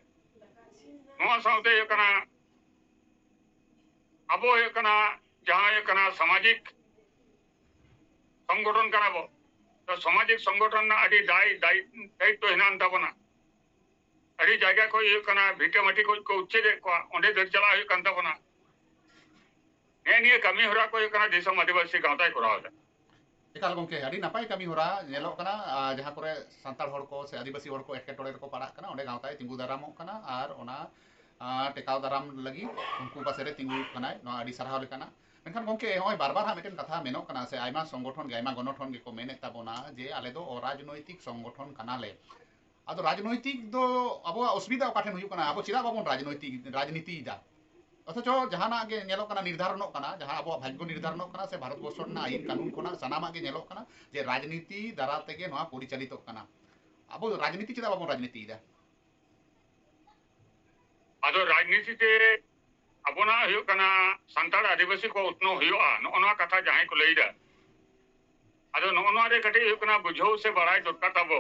ᱱᱚᱣᱟ ᱥᱟᱶᱛᱮ ᱦᱩᱭᱩᱜ ᱠᱟᱱᱟ ᱟᱵᱚ ᱦᱩᱭᱩᱜ ᱠᱟᱱᱟ ᱡᱟᱦᱟᱸ ᱦᱩᱭᱩᱜ ᱠᱟᱱᱟ ᱥᱟᱢᱟᱡᱤᱠ ᱥᱚᱝᱜᱚᱴᱷᱚᱱ ᱠᱟᱱᱟ ᱵᱚ᱾ ᱛᱚ ᱥᱟᱢᱟᱡᱤᱠ ᱥᱚᱝᱜᱚᱴᱷᱚᱱ ᱨᱮᱱᱟᱜ ᱟᱹᱰᱤ ᱫᱟᱭ, ᱫᱟᱭ, ᱫᱟᱭᱤᱛᱛᱚ ᱦᱮᱱᱟᱜ ᱛᱟᱵᱚᱱᱟ᱾ ᱟᱹᱰᱤ ᱡᱟᱭᱜᱟ ᱠᱷᱚᱱ ᱦᱩᱭᱩᱜ ᱠᱟᱱᱟ ᱵᱷᱤᱴᱟᱹ ᱢᱟᱹᱴᱤ ᱠᱷᱚᱱ ᱠᱚ ᱩᱪᱷᱮᱫᱮᱫ ᱠᱚᱣᱟ, ᱚᱸᱰᱮ ᱫᱟᱹᱲ ᱪᱟᱞᱟᱣ ᱦᱩᱭᱩᱜ ᱠᱟᱱ ᱛᱟᱵᱚᱱᱟ᱾ ᱱᱮᱜᱼᱮ ᱱᱤᱭᱟᱹ ᱠᱟᱹᱢᱤ ᱦᱚᱨᱟ ᱠᱚ ᱦᱩᱭᱩᱜ ᱠᱟᱱᱟ ᱫᱤᱥᱚᱢ ᱟᱹᱫᱤᱵᱟᱹᱥᱤ ᱜᱟᱶᱛᱟᱭ ᱠᱚᱨᱟᱣ ᱮᱫᱟ᱾ ᱮᱠᱟᱞ ᱜᱚᱢᱠᱮ, ᱟᱹᱰᱤ ᱱᱟᱯᱟᱭ ᱠᱟᱹᱢᱤ ᱦᱚᱨᱟ ᱧᱮᱞᱚᱜ ᱠᱟᱱᱟ᱾ ᱟᱨ ᱡᱟᱦᱟᱸ ᱠᱚᱨᱮ ᱥᱟᱱᱛᱟᱲ ᱦᱚᱲ ᱠᱚ ᱥᱮ ᱟᱹᱫᱤᱵᱟᱹᱥᱤ ᱦᱚᱲ ᱠᱚ ᱮᱴᱠᱮᱴᱚᱬᱮ ᱨᱮᱠᱚ ᱯᱟᱲᱟᱜ ᱠᱟᱱᱟ, ᱚᱸᱰᱮ ᱜᱟᱶᱛᱟᱭ ᱛᱤᱸᱜᱩ ᱫᱟᱨᱟᱢᱚᱜ ᱠᱟᱱᱟ ᱟᱨ ᱚᱱᱟ, ᱟᱨ, ᱴᱮᱠᱟᱣ ᱫᱟᱨᱟᱢ ᱞᱟᱹᱜᱤᱫ ᱩᱱᱠᱩ ᱯᱟᱥᱮ ᱨᱮ ᱛᱤᱸᱜᱩ ᱠᱟᱱᱟᱭ᱾ ᱱᱚᱣᱟ ᱟᱹᱰᱤ ᱥᱟᱨᱦᱟᱣ ᱞᱮᱠᱟᱱᱟᱜ᱾ ᱢᱮᱱᱠᱷᱟᱱ ᱜᱚᱢᱠᱮ, ᱱᱚᱜᱼᱚᱭ ᱵᱟᱨ ᱵᱟᱨ ᱦᱟᱸᱜ ᱢᱤᱫᱴᱮᱱ ᱠᱟᱛᱷᱟ ᱢᱮᱱᱚᱜ ᱠᱟᱱᱟ ᱥᱮ ᱟᱭᱢᱟ ᱥᱚᱝᱜᱚᱴᱷᱚᱱ ᱜᱮ, ᱟᱭᱢᱟ ᱜᱚᱱᱚᱴᱷᱚᱱ ᱜᱮᱠᱚ ᱢᱮᱱᱮᱫ ᱛᱟᱵᱚᱱᱟ ᱡᱮ ᱟᱞᱮ ᱫᱚ ᱚᱨᱟᱡᱽᱱᱳᱭᱛᱤᱠ ᱥᱚᱝᱜᱚᱴᱷᱚᱱ ᱠᱟᱱᱟᱞᱮ᱾ ᱟᱫᱚ ᱨᱟᱡᱽᱱᱳᱭᱛᱤᱠ ᱫᱚ ᱟᱵᱚᱣᱟᱜ ᱚᱥᱩᱵᱤᱫᱷᱟ ᱚᱠᱟ ᱴᱷᱮᱱ ᱦᱩᱭᱩᱜ ᱠᱟᱱᱟ? ᱟᱵᱚ ᱪᱮᱫᱟᱜ ᱵᱟᱵᱚᱱ ᱨᱟᱡᱽᱱᱳᱭᱛᱤᱠ, ᱨᱟᱡᱽᱱᱤᱛᱤᱭᱮᱫᱟ? ᱚᱛᱷᱚᱪᱚ ᱡᱟᱦᱟᱱᱟᱜ ᱜᱮ ᱧᱮᱞᱚᱜ ᱠᱟᱱᱟ, ᱱᱤᱨᱫᱷᱟᱨᱚᱱᱚᱜ ᱠᱟᱱᱟ, ᱡᱟᱦᱟᱸ ᱟᱵᱚᱣᱟᱜ ᱵᱷᱟᱜᱽᱜᱚ ᱱᱤᱨᱫᱷᱟᱨᱚᱱᱚᱜ ᱠᱟᱱᱟ ᱥᱮ ᱵᱷᱟᱨᱚᱛ ᱵᱚᱨᱥᱚ ᱨᱮᱱᱟᱜ ᱟᱹᱭᱤᱱ ᱠᱟᱹᱱᱩᱱ ᱠᱷᱚᱱᱟᱜ ᱥᱟᱱᱟᱢᱟᱜ ᱜᱮ ᱧᱮᱞᱚᱜ ᱠᱟᱱᱟ ᱡᱮ ᱨᱟᱡᱽᱱᱤᱛᱤ ᱫᱟᱨᱟ ᱛᱮᱜᱮ ᱱᱚᱣᱟ ᱯᱚᱨᱤᱪᱟᱞᱤᱛᱚᱜ ᱠᱟᱱᱟ᱾ ᱟᱵᱚ ᱨᱟᱡᱽᱱᱤᱛᱤ ᱪᱮᱫᱟᱜ ᱵᱟᱵᱚᱱ ᱨᱟᱡᱽᱱᱤᱛᱤᱭᱮᱫᱟ? ᱟᱫᱚ ᱨᱟᱡᱽᱱᱤᱛᱤ ᱛᱮ ᱟᱵᱚᱱᱟᱜ ᱦᱩᱭᱩᱜ ᱠᱟᱱᱟ ᱥᱟᱱᱛᱟᱲ ᱟᱹᱫᱤᱵᱟᱹᱥᱤ ᱠᱚ ᱩᱛᱱᱟᱹᱣ ᱦᱩᱭᱩᱜᱼᱟ, ᱱᱚᱜᱼᱚ ᱱᱚᱣᱟ ᱠᱟᱛᱷᱟ ᱡᱟᱦᱟᱸᱭ ᱠᱚ ᱞᱟᱹᱭᱫᱟ᱾ ᱟᱫᱚ ᱱᱚᱜᱼᱚ ᱱᱚᱣᱟ ᱨᱮ ᱠᱟᱹᱴᱤᱡ ᱦᱩᱭᱩᱜ ᱠᱟᱱᱟ ᱵᱩᱡᱷᱟᱹᱣ ᱥᱮ ᱵᱟᱲᱟᱭ ᱫᱚᱨᱠᱟᱨ ᱛᱟᱵᱚ᱾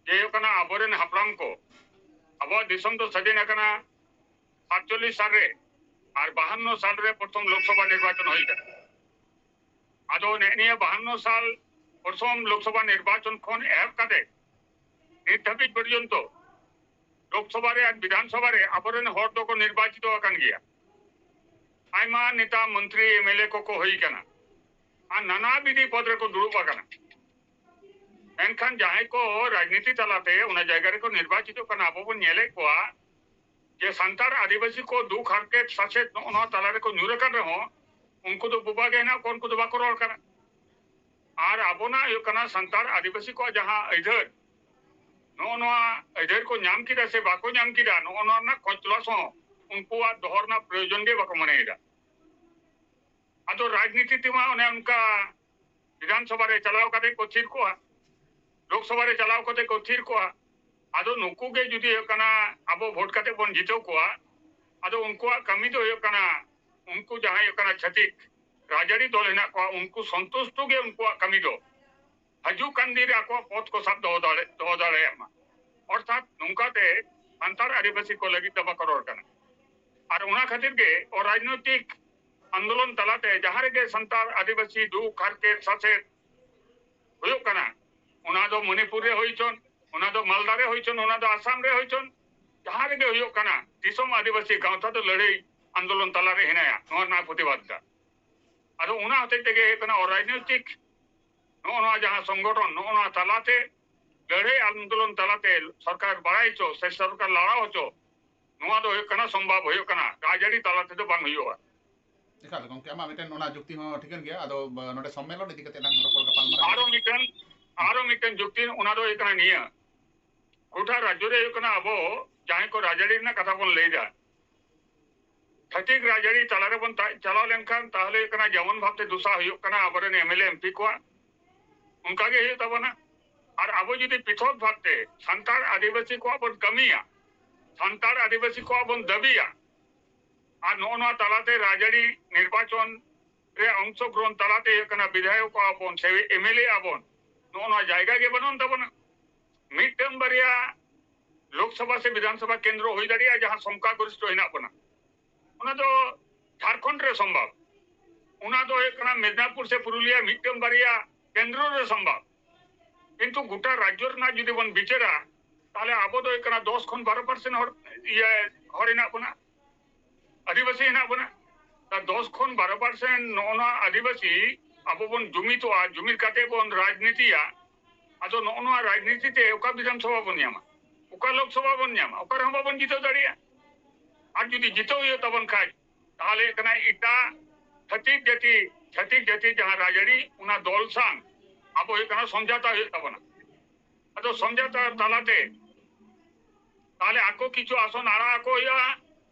ᱡᱮ ᱦᱩᱭᱩᱜ ᱠᱟᱱᱟ ᱟᱵᱚᱨᱮᱱ ᱦᱟᱯᱲᱟᱢ ᱠᱚ, ᱟᱵᱚᱣᱟᱜ ᱫᱤᱥᱚᱢ ᱫᱚ ᱥᱟᱹᱫᱷᱤᱱ ᱟᱠᱟᱱᱟ ᱥᱟᱛᱪᱚᱞᱞᱤᱥ ᱥᱟᱞ ᱨᱮ, ᱟᱨ ᱵᱟᱦᱟᱱᱱᱚ ᱥᱟᱞ ᱨᱮ ᱯᱨᱚᱛᱷᱚᱢ ᱞᱳᱠᱥᱚᱵᱷᱟ ᱱᱤᱨᱵᱟᱪᱚᱱ ᱦᱩᱭ ᱠᱟᱱᱟ᱾ ᱟᱫᱚ ᱱᱮᱜᱼᱮ ᱱᱤᱭᱟᱹ ᱵᱟᱦᱟᱱᱱᱚ ᱥᱟᱞ ᱯᱨᱚᱛᱷᱚᱢ ᱞᱳᱠᱥᱚᱵᱷᱟ ᱱᱤᱨᱵᱟᱪᱚᱱ ᱠᱷᱚᱱ ᱮᱦᱚᱵ ᱠᱟᱛᱮ ᱱᱤᱛ ᱫᱷᱟᱹᱵᱤᱡ ᱯᱚᱨᱡᱚᱱᱛᱚ ᱞᱳᱠᱥᱚᱵᱷᱟ ᱨᱮ ᱟᱨ ᱵᱤᱫᱷᱟᱱ ᱥᱚᱵᱷᱟ ᱨᱮ ᱟᱵᱚᱨᱮᱱ ᱦᱚᱲ ᱫᱚᱠᱚ ᱱᱤᱨᱵᱟᱪᱤᱛᱚ ᱟᱠᱟᱱ ᱜᱮᱭᱟ᱾ ᱟᱭᱢᱟ ᱱᱮᱛᱟ, ᱢᱚᱱᱛᱨᱤ, ᱮᱢ ᱮᱞ ᱮ ᱠᱚᱠᱚ ᱦᱩᱭ ᱠᱟᱱᱟ ᱟᱨ ᱱᱟᱱᱟ ᱵᱤᱫᱷᱤ ᱯᱚᱫ ᱨᱮᱠᱚ ᱫᱩᱲᱩᱵ ᱟᱠᱟᱱᱟ᱾ ᱢᱮᱱᱠᱷᱟᱱ ᱡᱟᱦᱟᱸᱭ ᱠᱚ ᱨᱟᱡᱽᱱᱤᱛᱤ ᱛᱟᱞᱟᱛᱮ ᱚᱱᱟ ᱡᱟᱭᱜᱟ ᱨᱮᱠᱚ ᱱᱤᱨᱵᱟᱪᱤᱛᱚᱜ ᱠᱟᱱᱟ, ᱟᱵᱚ ᱵᱚᱱ ᱧᱮᱞᱮᱫ ᱠᱚᱣᱟ ᱡᱮ ᱥᱟᱱᱛᱟᱲ ᱟᱹᱫᱤᱵᱟᱹᱥᱤ ᱠᱚ ᱫᱩᱠ ᱦᱟᱨᱠᱮᱛ ᱥᱟᱥᱮᱛ ᱱᱚᱜᱼᱚ ᱱᱚᱣᱟ ᱛᱟᱞᱟ ᱨᱮᱠᱚ ᱧᱩᱨ ᱟᱠᱟᱱ ᱨᱮᱦᱚᱸ ᱩᱱᱠᱩ ᱫᱚ ᱵᱳᱵᱟ ᱜᱮ ᱦᱮᱱᱟᱜ ᱠᱚᱣᱟ, ᱩᱱᱠᱩ ᱫᱚ ᱵᱟᱠᱚ ᱨᱚᱲ ᱠᱟᱱᱟ᱾ ᱟᱨ ᱟᱵᱚᱱᱟᱜ ᱦᱩᱭᱩᱜ ᱠᱟᱱᱟ ᱥᱟᱱᱛᱟᱲ ᱟᱹᱫᱤᱵᱟᱹᱥᱤ ᱠᱚᱣᱟᱜ ᱡᱟᱦᱟᱸ ᱟᱹᱭᱫᱟᱹᱨ, ᱱᱚᱜᱼᱚ ᱱᱚᱣᱟ ᱟᱹᱭᱫᱟᱹᱨ ᱠᱚ ᱧᱟᱢ ᱠᱮᱫᱟ ᱥᱮ ᱵᱟᱠᱚ ᱧᱟᱢ ᱠᱮᱫᱟ, ᱱᱚᱜᱼᱚ ᱱᱚᱣᱟ ᱨᱮᱱᱟᱜ ᱠᱷᱚᱡᱽ ᱛᱚᱞᱟᱥ ᱦᱚᱸ ᱩᱱᱠᱩᱣᱟᱜ ᱫᱚᱦᱚ ᱨᱮᱱᱟᱜ ᱯᱨᱚᱭᱳᱡᱚᱱ ᱜᱮ ᱵᱟᱠᱚ ᱢᱚᱱᱮᱭᱮᱫᱟ᱾ ᱟᱫᱚ ᱨᱟᱡᱽᱱᱤᱛᱤ ᱛᱮᱢᱟ ᱚᱱᱮ ᱚᱱᱠᱟ ᱵᱤᱫᱷᱟᱱ ᱥᱚᱵᱷᱟ ᱨᱮ ᱪᱟᱞᱟᱣ ᱠᱟᱛᱮ ᱠᱚ ᱛᱷᱤᱨ ᱠᱚᱜᱼᱟ, ᱞᱳᱠ ᱥᱚᱵᱷᱟ ᱨᱮ ᱪᱟᱞᱟᱣ ᱠᱟᱛᱮ ᱠᱚ ᱛᱷᱤᱨ ᱠᱚᱜᱼᱟ᱾ ᱟᱫᱚ ᱱᱩᱠᱩ ᱜᱮ ᱡᱩᱫᱤ ᱦᱩᱭᱩᱜ ᱠᱟᱱᱟ ᱟᱵᱚ ᱵᱷᱳᱴ ᱠᱟᱛᱮ ᱵᱚᱱ ᱡᱤᱛᱟᱹᱣ ᱠᱚᱣᱟ, ᱟᱫᱚ ᱩᱱᱠᱩᱣᱟᱜ ᱠᱟᱹᱢᱤ ᱫᱚ ᱦᱩᱭᱩᱜ ᱠᱟᱱᱟ, ᱩᱱᱠᱩ ᱡᱟᱦᱟᱸᱭ ᱦᱩᱭᱩᱜ ᱠᱟᱱᱟ ᱪᱷᱟᱹᱛᱤᱠ ᱨᱟᱡᱽᱟᱹᱨᱤ ᱫᱚᱞ ᱦᱮᱱᱟᱜ ᱠᱚᱣᱟ, ᱩᱱᱠᱩ ᱥᱚᱱᱛᱩᱥᱴᱚ ᱜᱮ ᱩᱱᱠᱩᱣᱟᱜ ᱠᱟᱹᱢᱤ ᱫᱚ᱾ ᱦᱤᱡᱩᱜ ᱠᱟᱱ ᱫᱤᱱ ᱨᱮ ᱟᱠᱚᱣᱟᱜ ᱯᱚᱫᱽ ᱠᱚ ᱥᱟᱵ ᱫᱚᱦᱚ ᱫᱟᱲᱮ-, ᱫᱚᱦᱚ ᱫᱟᱲᱮᱭᱟᱜ ᱢᱟ᱾ ᱚᱨᱛᱷᱟᱛ ᱱᱚᱝᱠᱟᱛᱮ ᱥᱟᱱᱛᱟᱲ ᱟᱹᱫᱤᱵᱟᱹᱥᱤ ᱠᱚ ᱞᱟᱹᱜᱤᱫ ᱫᱚ ᱵᱟᱠᱚ ᱨᱚᱲ ᱠᱟᱱᱟ᱾ ᱟᱨ ᱚᱱᱟ ᱠᱷᱟᱹᱛᱤᱨ ᱜᱮ ᱚᱨᱟᱡᱽᱱᱳᱭᱛᱤᱠ ᱟᱱᱫᱳᱞᱚᱱ ᱛᱟᱞᱟᱛᱮ ᱡᱟᱦᱟᱸ ᱨᱮᱜᱮ ᱥᱟᱱᱛᱟᱲ ᱟᱹᱫᱤᱵᱟᱹᱥᱤ ᱫᱩᱠ ᱦᱟᱨᱠᱮᱛ ᱥᱟᱥᱮᱛ ᱦᱩᱭᱩᱜ ᱠᱟᱱᱟ, ᱚᱱᱟ ᱫᱚ ᱢᱚᱱᱤᱯᱩᱨ ᱨᱮ ᱦᱩᱭ ᱦᱚᱪᱚᱱ, ᱚᱱᱟ ᱫᱚ ᱢᱟᱞᱫᱟ ᱨᱮ ᱦᱩᱭ ᱦᱚᱪᱚᱱ, ᱚᱱᱟ ᱫᱚ ᱟᱥᱟᱢ ᱨᱮ ᱦᱩᱭ ᱦᱚᱪᱚᱱ, ᱡᱟᱦᱟᱸ ᱨᱮᱜᱮ ᱦᱩᱭᱩᱜ ᱠᱟᱱᱟ, ᱫᱤᱥᱚᱢ ᱟᱹᱫᱤᱵᱟᱹᱥᱤ ᱜᱟᱶᱛᱟ ᱫᱚ ᱞᱟᱹᱲᱦᱟᱹᱭ ᱟᱱᱫᱳᱞᱚᱱ ᱛᱟᱞᱟᱨᱮ ᱦᱮᱱᱟᱭᱟ, ᱱᱚᱣᱟ ᱨᱮᱱᱟᱜ ᱯᱨᱚᱛᱤᱵᱟᱫ ᱫᱟ᱾ ᱟᱫᱚ ᱚᱱᱟ ᱦᱚᱛᱮᱡ ᱛᱮᱜᱮ ᱦᱩᱭᱩᱜ ᱠᱟᱱᱟ ᱚᱨᱟᱡᱽᱱᱳᱭᱛᱤᱠ ᱱᱚᱜᱼᱚ ᱱᱚᱣᱟ ᱡᱟᱦᱟᱸ ᱥᱚᱝᱜᱚᱴᱷᱚᱱ, ᱱᱚᱜᱼᱚ ᱱᱚᱣᱟ ᱛᱟᱞᱟᱛᱮ ᱞᱟᱹᱲᱦᱟᱹᱭ ᱟᱱᱫᱳᱞᱚᱱ ᱛᱟᱞᱟᱛᱮ ᱥᱚᱨᱠᱟᱨ ᱵᱟᱲᱟᱭ ᱦᱚᱪᱚ ᱥᱮ ᱥᱚᱨᱠᱟᱨ ᱞᱟᱲᱟᱣ ᱦᱚᱪᱚ, ᱱᱚᱣᱟ ᱫᱚ ᱦᱩᱭᱩᱜ ᱠᱟᱱᱟ ᱥᱚᱢᱵᱷᱟᱵ ᱦᱩᱭᱩᱜ ᱠᱟᱱᱟ, ᱨᱟᱡᱽᱟᱹᱨᱤ ᱛᱟᱞᱟ ᱛᱮᱫᱚ ᱵᱟᱝ ᱦᱩᱭᱩᱜᱼᱟ᱾ ᱮᱠᱟᱞ ᱜᱚᱢᱠᱮ, ᱟᱢᱟᱜ ᱢᱤᱫᱴᱮᱱ ᱚᱱᱟ ᱡᱩᱠᱛᱤ ᱦᱚᱸ ᱴᱷᱤᱠᱟᱹᱱ ᱜᱮᱭᱟ᱾ ᱟᱫᱚ ᱵᱟ-, ᱱᱚᱰᱮ ᱥᱚᱢᱢᱮᱞᱚᱱ ᱤᱫᱤ ᱠᱟᱛᱮ ᱞᱟᱝ ᱨᱚᱯᱚᱲ ᱜᱟᱯᱟᱞ ᱢᱟᱨᱟᱣ ᱟᱨᱚ ᱢᱤᱫᱴᱮᱱ ᱟᱨᱚ ᱢᱤᱫᱴᱮᱱ ᱡᱩᱠᱛᱤ ᱚᱱᱟ ᱫᱚ ᱦᱩᱭᱩᱜ ᱠᱟᱱᱟ ᱱᱤᱭᱟᱹ, ᱜᱚᱴᱟ ᱨᱟᱡᱽᱡᱚ ᱨᱮ ᱦᱩᱭᱩᱜ ᱠᱟᱱᱟ ᱟᱵᱚ ᱡᱟᱦᱟᱸᱭ ᱠᱚ ᱨᱟᱡᱽᱟᱹᱨᱤ ᱨᱮᱱᱟᱜ ᱠᱟᱛᱷᱟ ᱵᱚᱱ ᱞᱟᱹᱭ ᱮᱫᱟ, ᱪᱷᱟᱹᱛᱤᱠ ᱨᱟᱡᱽᱟᱹᱨᱤ ᱛᱟᱞᱟ ᱨᱮᱵᱚᱱ ᱛᱟ- ᱪᱟᱞᱟᱣ ᱞᱮᱱᱠᱷᱟᱱ ᱛᱟᱦᱚᱞᱮ ᱦᱩᱭᱩᱜ ᱠᱟᱱᱟ ᱡᱮᱢᱚᱱ ᱵᱷᱟᱵᱛᱮ ᱫᱩᱥᱟ ᱦᱩᱭᱩᱜ ᱠᱟᱱᱟ ᱟᱵᱚᱨᱮᱱ ᱮᱢᱮᱞᱮ ᱮᱢᱯᱤ ᱠᱚᱣᱟᱜ, ᱚᱱᱠᱟ ᱜᱮ ᱦᱩᱭᱩᱜ ᱛᱟᱵᱚᱱᱟ᱾ ᱟᱨ ᱟᱵᱚ ᱡᱩᱫᱤ ᱯᱨᱤᱛᱷᱚᱠ ᱵᱷᱟᱵᱛᱮ ᱥᱟᱱᱛᱟᱲ ᱟᱹᱫᱤᱵᱟᱹᱥᱤ ᱠᱚᱣᱟᱜ ᱵᱚᱱ ᱠᱟᱹᱢᱤᱭᱟ, ᱥᱟᱱᱛᱟᱲ ᱟᱹᱫᱤᱵᱟᱹᱥᱤ ᱠᱚᱣᱟᱜ ᱵᱚᱱ ᱫᱟᱹᱵᱤᱭᱟ, ᱟᱨ ᱱᱚᱜᱼᱚ ᱱᱚᱣᱟ ᱛᱟᱞᱟᱛᱮ ᱨᱟᱡᱽᱟᱹᱨᱤ ᱱᱤᱨᱵᱟᱪᱚᱱ ᱨᱮ ᱚᱝᱥᱚᱜᱨᱚᱦᱚᱱ ᱛᱟᱞᱟᱛᱮ ᱦᱩᱭᱩᱜ ᱠᱟᱱᱟ ᱵᱤᱫᱷᱟᱭᱚᱠ ᱟᱵᱚᱱ ᱥᱮ ᱮᱢᱮᱞᱮ ᱟᱵᱚᱱ, ᱱᱚᱜᱼᱚ ᱱᱚᱣᱟ ᱡᱟᱭᱜᱟ ᱜᱮ ᱵᱟᱹᱱᱩᱜ ᱛᱟᱵᱚᱱᱟ᱾ ᱢᱤᱫᱴᱟᱝ ᱵᱟᱨᱭᱟ ᱞᱳᱠᱥᱚᱵᱷᱟ ᱥᱮ ᱵᱤᱫᱷᱟᱱᱥᱚᱵᱷᱟ ᱠᱮᱱᱫᱨᱚ ᱦᱩᱭ ᱫᱟᱲᱮᱭᱟᱜᱼᱟ ᱡᱟᱦᱟᱸ ᱥᱚᱝᱠᱷᱟ ᱜᱚᱨᱤᱥᱴᱷᱚ ᱦᱮᱱᱟᱜ ᱵᱚᱱᱟ, ᱚᱱᱟ ᱫᱚ ᱡᱷᱟᱲᱠᱷᱚᱸᱰ ᱨᱮ ᱥᱚᱢᱵᱷᱚᱵ᱾ ᱚᱱᱟ ᱫᱚ ᱦᱩᱭᱩᱜ ᱠᱟᱱᱟ ᱢᱮᱫᱽᱱᱟᱯᱩᱨ ᱥᱮ ᱯᱩᱨᱩᱞᱤᱭᱟ ᱢᱤᱫᱴᱟᱝ ᱵᱟᱨᱭᱟ ᱠᱮᱱᱫᱨᱚ ᱨᱮ ᱥᱚᱢᱵᱷᱚᱵ᱾ ᱠᱤᱱᱛᱩ ᱜᱚᱴᱟ ᱨᱟᱡᱽᱡᱚ ᱨᱮᱱᱟᱜ ᱡᱩᱫᱤ ᱵᱚᱱ ᱵᱤᱪᱟᱹᱨᱟ, ᱛᱟᱦᱚᱞᱮ ᱟᱵᱚ ᱫᱚ ᱦᱩᱭᱩᱜ ᱠᱟᱱᱟ ᱫᱚᱥ ᱠᱷᱚᱱ ᱵᱟᱨᱚ ᱯᱟᱨᱥᱮᱱᱴ ᱦᱚᱲ, ᱤᱭᱟᱹ, ᱦᱚᱲ ᱦᱮᱱᱟᱜ ᱵᱚᱱᱟ, ᱟᱹᱫᱤᱵᱟᱹᱥᱤ ᱦᱮᱱᱟᱜ ᱵᱚᱱᱟ᱾ ᱛᱟ ᱫᱚᱥ ᱠᱷᱚᱱ ᱵᱟᱨᱚ ᱯᱟᱨᱥᱮᱱᱴ ᱱᱚᱜᱼᱚ ᱱᱚᱣᱟ ᱟᱹᱫᱤᱵᱟᱹᱥᱤ ᱟᱵᱚ ᱵᱚᱱ ᱡᱩᱢᱤᱫᱚᱜᱼᱟ, ᱡᱩᱢᱤᱫ ᱠᱟᱛᱮ ᱵᱚᱱ ᱨᱟᱡᱽᱱᱤᱛᱤᱭᱟ᱾ ᱟᱫᱚ ᱱᱚᱜᱼᱚ ᱱᱚᱣᱟ ᱨᱟᱡᱽᱱᱤᱛᱤ ᱛᱮ ᱚᱠᱟ ᱵᱤᱫᱷᱟᱱ ᱥᱚᱵᱷᱟ ᱵᱚᱱ ᱧᱟᱢᱟ, ᱚᱠᱟ ᱞᱳᱠᱥᱚᱵᱷᱟ ᱵᱚᱱ ᱧᱟᱢᱟ, ᱚᱠᱟ ᱨᱮᱦᱚᱸ ᱵᱟᱵᱚᱱ ᱡᱤᱛᱟᱹᱣ ᱫᱟᱲᱮᱭᱟᱜᱼᱟ᱾ ᱟᱨ ᱡᱩᱫᱤ ᱡᱤᱛᱟᱹᱣ ᱦᱩᱭᱩᱜ ᱛᱟᱵᱚᱱ ᱠᱷᱟᱡ, ᱛᱟᱦᱚᱞᱮ ᱦᱩᱭᱩᱜ ᱠᱟᱱᱟ ᱮᱴᱟᱜ ᱪᱷᱟᱹᱛᱤᱠ ᱡᱟᱹᱛᱤ, ᱪᱷᱟᱹᱛᱤᱠ ᱡᱟᱹᱛᱤ ᱡᱟᱦᱟᱸ ᱨᱟᱡᱽᱟᱹᱨᱤ, ᱚᱱᱟ ᱫᱚᱞ ᱥᱟᱶ ᱟᱵᱚ ᱦᱩᱭᱩᱜ ᱠᱟᱱᱟ ᱥᱚᱢᱡᱷᱟᱛᱟ ᱦᱩᱭᱩᱜ ᱛᱟᱵᱚᱱᱟ᱾ ᱟᱫᱚ ᱥᱚᱢᱡᱷᱟᱛᱟ ᱛᱟᱞᱟᱛᱮ ᱛᱟᱦᱞᱮ ᱟᱠᱚ ᱠᱤᱪᱷᱩ ᱟᱥᱚᱱ ᱟᱲᱟᱜ ᱟᱠᱚ ᱦᱩᱭᱩᱜᱼᱟ᱾